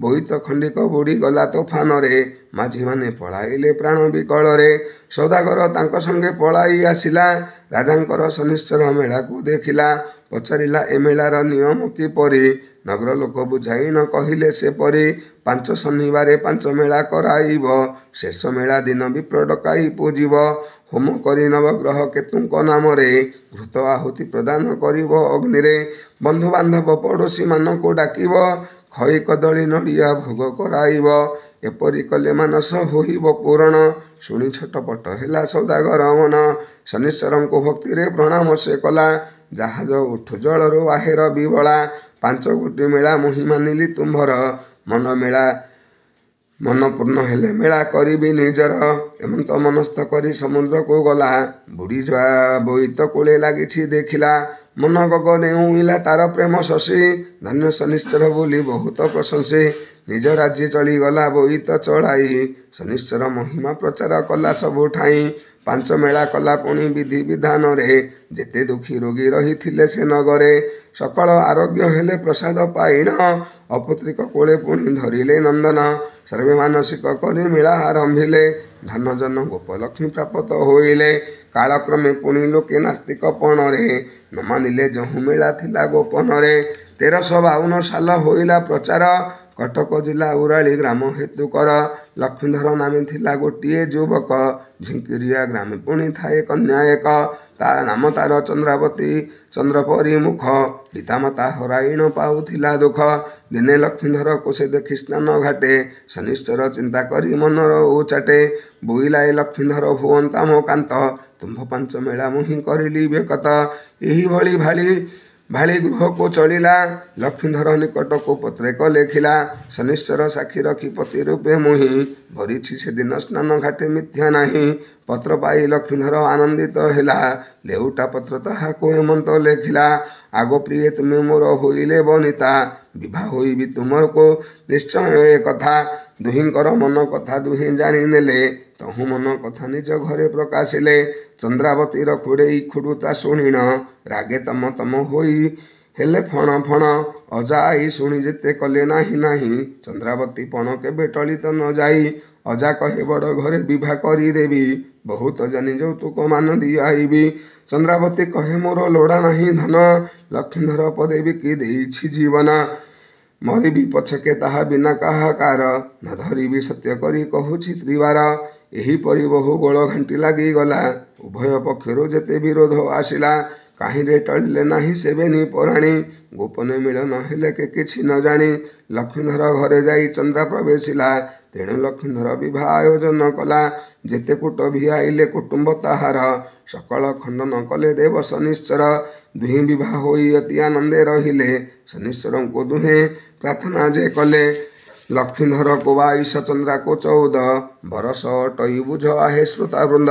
ବୋଇତ ଖଣ୍ଡିକ ବୁଡ଼ିଗଲା ତୋଫାନରେ, ମାଝୀମାନେ ପଳାଇଲେ ପ୍ରାଣ ବିକଳରେ। ସୌଦାଗର ତାଙ୍କ ସଙ୍ଗେ ପଳାଇ ଆସିଲା, ରାଜାଙ୍କର ଶନିଶ୍ଚର ମେଳାକୁ ଦେଖିଲା। ପଚାରିଲା ଏ ମେଳାର ନିୟମ କିପରି, ନଗର ଲୋକ ବୁଝାଇ ନ କହିଲେ ସେପରି। ପାଞ୍ଚ ଶନିବାରେ ପାଞ୍ଚ ମେଳା କରାଇବ, ଶେଷ ମେଳା ଦିନ ବିପ୍ର ଡକାଇ ପୂଜିବ। ହୋମ କରି ନବଗ୍ରହ କେତୁଙ୍କ ନାମରେ, ଘୃତ ଆହୁତି ପ୍ରଦାନ କରିବ ଅଗ୍ନିରେ। ବନ୍ଧୁବାନ୍ଧବ ପଡ଼ୋଶୀମାନଙ୍କୁ ଡାକିବ, ଖଇ କଦଳୀ ନଡ଼ିଆ ଭୋଗ କରାଇବ। ଏପରି କଲେ ମାନସ ହୋଇବ ପୂରଣ, ଶୁଣି ଛଟପଟ ହେଲା ସୌଦାଗର ମନ। ଶନୀଶ୍ୱରଙ୍କୁ ଭକ୍ତିରେ ପ୍ରଣାମ ସେ କଲା, ଜାହାଜ ଉଠୁ ଜଳରୁ ଆହେର ବିବଳା। ପାଞ୍ଚ ଗୋଟି ମେଳା ମୁହିଁ ମାନିଲି ତୁମ୍ଭର, ମନ ମେଳା ମନ ପୂର୍ଣ୍ଣ ହେଲେ ମେଳା କରିବି ନିଜର। ଏମନ୍ତ ମନସ୍ଥ କରି ସମୁଦ୍ରକୁ ଗଲା, ବୁଡ଼ି ଯା ବୋଇତ କୂଳେ ଲାଗିଛି ଦେଖିଲା। ମନ ଗଗନେ ଉଇଁଲା ତାର ପ୍ରେମ ଶଶୀ, ଧନ୍ୟ ଶନିଶ୍ଚର ବୋଲି ବହୁତ ପ୍ରଶଂସି। ନିଜ ରାଜ୍ୟେ ଚଳିଗଲା ବୋଇତ ଚଳାଇ, ଶନିଶ୍ଚର ମହିମା ପ୍ରଚାର କଲା ସବୁଠାଇଁ। ପାଞ୍ଚ ମେଳା କଲା ପୁଣି ବିଧି ବିଧାନରେ, ଯେତେ ଦୁଃଖୀ ରୋଗୀ ରହିଥିଲେ ସେ ନଗରେ। ସକଳ ଆରୋଗ୍ୟ ହେଲେ ପ୍ରସାଦ ପାଇଣ, ଅପୁତ୍ରିକ କୋଳେ ପୁଣି ଧରିଲେ ନନ୍ଦନ। ସର୍ବେ ମାନସିକ କରି ମେଳା ଆରମ୍ଭିଲେ, ଧନ ଜନ ଗୋପଲକ୍ଷ୍ମୀ ପ୍ରାପ୍ତ ହୋଇଲେ। କାଳକ୍ରମେ ପୁଣି ଲୋକେ ନାସ୍ତିକ ପଣରେ, ନ ମାନିଲେ ଯହୁଁ ମେଳା ଥିଲା ଗୋପନରେ। 1352 ସାଲ ହୋଇଲା ପ୍ରଚାର, କଟକ ଜିଲ୍ଲା ଉରାଳି ଗ୍ରାମ ହେତୁକର। ଲକ୍ଷ୍ମୀଧର ନାମେ ଥିଲା ଗୋଟିଏ ଯୁବକ, ଝିଙ୍କିରିଆ ଗ୍ରାମେ ପୁଣି ଥାଏ କନ୍ୟା ଏକ। ତା ନାମ ତାର ଚନ୍ଦ୍ରାବତୀ ଚନ୍ଦ୍ରପରି ମୁଖ, ପିତାମାତା ହରାଇଣ ପାଉଥିଲା ଦୁଃଖ। ଦିନେ ଲକ୍ଷ୍ମୀଧରକୁ ସେ ଦେଖି ସ୍ନାନ ଘାଟେ, ଶନିଶ୍ଚର ଚିନ୍ତା କରି ମନର ଉଚାଟେ। ବୋଇଲା ଏ ଲକ୍ଷ୍ମୀଧର ହୁଅନ୍ତା ମୋ କାନ୍ତ, ତୁମ୍ଭ ପାଞ୍ଚ ମେଳା ମୁହିଁ କରିଲି ବେକତ। ଏହିଭଳି ଭାଳି ଭାଳି ଗୃହକୁ ଚଳିଲା, ଲକ୍ଷ୍ମୀଧର ନିକଟକୁ ପତ୍ରେକ ଲେଖିଲା। ଶନିଶ୍ଚର ସାକ୍ଷୀ ରଖି ପତି ରୂପେ ମୁହିଁ, ଭରିଛି ସେଦିନ ସ୍ନାନ ଘାଟେ ମିଥ୍ୟା ନାହିଁ। ପତ୍ର ପାଇ ଲକ୍ଷ୍ମୀଧର ଆନନ୍ଦିତ ହେଲା, ଲେଉଟା ପତ୍ର ତାହାକୁ ଏମନ୍ତ ଲେଖିଲା। ଆଗୋ ପ୍ରିୟେ ତୁମେ ମୋର ହୋଇଲେ ବନିତା, ବିଭା ହୋଇବି ତୁମରକୁ ନିଶ୍ଚୟ ଏ କଥା। ଦୁହିଁଙ୍କର ମନ କଥା ଦୁହେଁ ଜାଣିନେଲେ, ତହୁଁ ମନ କଥା ନିଜ ଘରେ ପ୍ରକାଶିଲେ। ଚନ୍ଦ୍ରାବତୀର ଖୁଡ଼େଇ ଖୁଡ଼ୁତା ଶୁଣିଣ, ରାଗେ ତମ ତମ ହୋଇ ହେଲେ ଫଣ ଫଣ। ଅଜା ଆଈ ଶୁଣି ଯେତେ କଲେ ନାହିଁ ନାହିଁ, ଚନ୍ଦ୍ରାବତୀ ପଣ କେବେ ଟଳିତ ନ ଯାଇ। ଅଜା କହେ ବଡ଼ ଘରେ ବିଭା କରିଦେବି, ବହୁତ ଜାନି ଯୌତୁକ ମାନ ଦିଆଇବି। ଚନ୍ଦ୍ରାବତୀ କହେ ମୋର ଲୋଡ଼ା ନାହିଁ ଧନ, ଲକ୍ଷ୍ମୀଧର ପଦେ ବିକି ଦେଇଛି ଜୀବନ। ମରିବି ପଛକେ ତାହା ବିନା କାହାକାର, ନ ଧରିବି ସତ୍ୟ କରି କହୁଛି ତ୍ରିବାର। ଏହିପରି ବହୁ ଗୋଳ ଘାଣ୍ଟି ଲାଗିଗଲା। ଉଭୟ ପକ୍ଷରୁ ଯେତେ ବିରୋଧ ଆସିଲା, କାହିଁରେ ଟଳିଲେ ନାହିଁ ସେବେନି ପରାଣୀ। ଗୋପନେ ମିଳନ ହେଲେ କେ କିଛି ନ ଜାଣି। ଲକ୍ଷ୍ମୀଧର ଘରେ ଯାଇ ଚନ୍ଦ୍ରା ପ୍ରବେଶିଲା। ତେଣୁ ଲକ୍ଷ୍ମୀଧର ବିବାହ ଆୟୋଜନ କଲା। ଯେତେ କୂଟ ଭିଆଇଲେ କୁଟୁମ୍ବ ତାହାର, ସକଳ ଖଣ୍ଡନ କଲେ ଦେବ ଶନିଶ୍ଚର। ଦୁହେଁ ବିବାହ ହୋଇ ଅତି ଆନନ୍ଦେ ରହିଲେ। ଶନିଶ୍ଚରଙ୍କୁ ଦୁହେଁ ପ୍ରାର୍ଥନା ଯେ କଲେ। ଲକ୍ଷ୍ମୀଧରକୁ 22, ଚନ୍ଦ୍ରାକୁ 14 ବରଷ ଅଟଇ ବୁଝ ଆହେ ଶ୍ରୋତାବୃନ୍ଦ।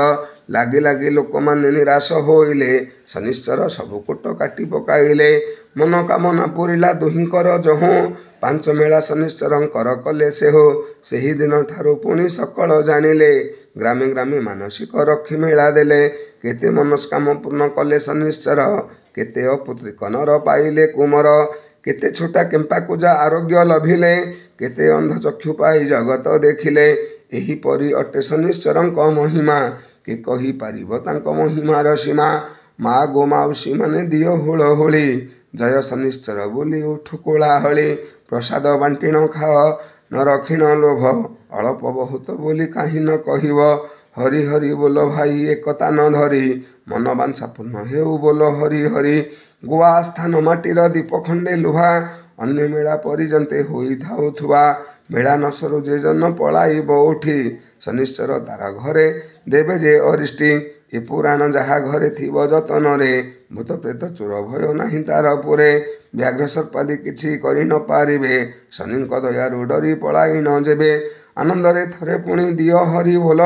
ଲାଗି ଲାଗି ଲୋକମାନେ ନିରାଶ ହୋଇଲେ। ଶନିଶ୍ଚର ସବୁ କୂଟ କାଟି ପକାଇଲେ। ମନ କାମନା ପୂରିଲା ଦୁହିଁଙ୍କର ଯହୁଁ, 5 ମେଳା ଶନିଶ୍ଚରଙ୍କର କଲେ ସେହୁ। ସେହି ଦିନ ଠାରୁ ପୁଣି ସକଳ ଜାଣିଲେ, ଗ୍ରାମେ ଗ୍ରାମେ ମାନସିକ ରଖି ମେଳା ଦେଲେ। କେତେ ମନସ୍କାମ ପୂର୍ଣ୍ଣ କଲେ ଶନିଶ୍ଚର, କେତେ ଅପୁତ୍ରିକ ନର ପାଇଲେ କୁମର। କେତେ ଛୋଟା କେମ୍ପା କୁଜା ଆରୋଗ୍ୟ ଲଭିଲେ, କେତେ ଅନ୍ଧ ଚକ୍ଷୁ ପାଇ ଜଗତ ଦେଖିଲେ। ଏହିପରି ଅଟେ ଶନିଶ୍ଚରଙ୍କ ମହିମା, କେ କହିପାରିବ ତାଙ୍କ ମହିମାର ସୀମା? ମା ଗୋ ମାଉସୀ ମାନେ ଦିଅ ହୁଳହୁଳି, ଜୟ ଶନିଶ୍ଚର ବୋଲି ଉଠୁ କୋଳାହଳି। ପ୍ରସାଦ ବାଣ୍ଟିଣ ଖାଅ ନ ରଖିଣ ଲୋଭ, ଅଳପ ବହୁତ ବୋଲି କାହିଁ ନ କହିବ। ହରି ହରି ବୋଲ ଭାଇ ଏକତା ନ ଧରି, ମନ ବାଞ୍ଛା ପୂର୍ଣ୍ଣ ହେଉ ବୋଲ ହରି ହରି। ଗୋଆ ସ୍ଥାନ ମାଟିର ଦୀପ ଖଣ୍ଡେ ଲୁହା, ଅନ୍ୟ ମେଳା ପରିଯନ୍ତେ ହୋଇଥାଉଥିବା। ମେଳା ନ ସରୁ ଯେ ଜନ ପଳାଇବ ଉଠି, ଶନିଶ୍ଚର ତାର ଘରେ ଦେବେ ଯେ ଅରିଷ୍ଟି। ଏ ପୁରାଣ ଯାହା ଘରେ ଥିବ ଯତନରେ, ଭୂତ ପ୍ରେତ ଚୋର ଭୟ ନାହିଁ ତାର ପୁରେ। ବ୍ୟାଘ୍ର ସର୍ପାଦି କିଛି କରି ନ ପାରିବେ, ଶନିଙ୍କ ଦୟାରୁ ଡରି ପଳାଇ ନ ଯେବେ। ଆନନ୍ଦରେ ଥରେ ପୁଣି ଦିଅ ହରି ବୋଲ,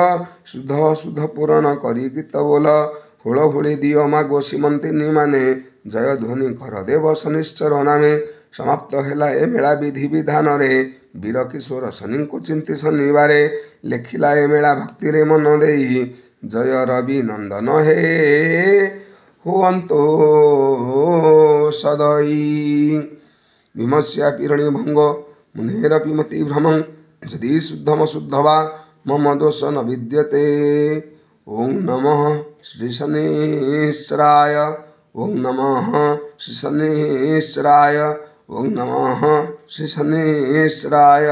ଶୁଦ୍ଧ ଅଶୁଦ୍ଧ ପୂରଣ କରି ଗୀତ ବୋଲ। ହୁଳହୁଳି ଦିଅ ମାଗୋ ସୀମନ୍ତିନୀ ମାନେ, ଜୟ ଧ୍ୱନି କର ଦେବ ଶନିଶ୍ଚର ନାମେ। ସମାପ୍ତ ହେଲା ଏ ମେଳା ବିଧି ବିଧାନରେ, ବୀର କିଶୋର ଶନିଙ୍କୁ ଚିନ୍ତି ଶନିବାରେ। ଲେଖିଲା ଏ ମେଳା ଭକ୍ତିରେ ମନ ଦେଇ, ଜୟ ରବି ନନ୍ଦନ ହେ ହୁଅନ୍ତୁ ସଦଇ। ଭୀମସ୍ୟା ପିରଣୀ ଭଙ୍ଗ ମୁନେରପି ମତି ଭ୍ରମଂ, ଯଦି ଶୁଦ୍ଧମ ଶୁଦ୍ଧ ବା ମମ ଦୋଷ ନ ବିଦ୍ୟତେ। ଓଁ ନମଃ ଶ୍ରୀ ଶନିଶ୍ଚରାୟ, ଓଁ ନମଃ ଶ୍ରୀ ଶନିଶ୍ଚରାୟ, ଓଁ ନମଃ ଶ୍ରୀ ଶନିଶ୍ଚରାୟ।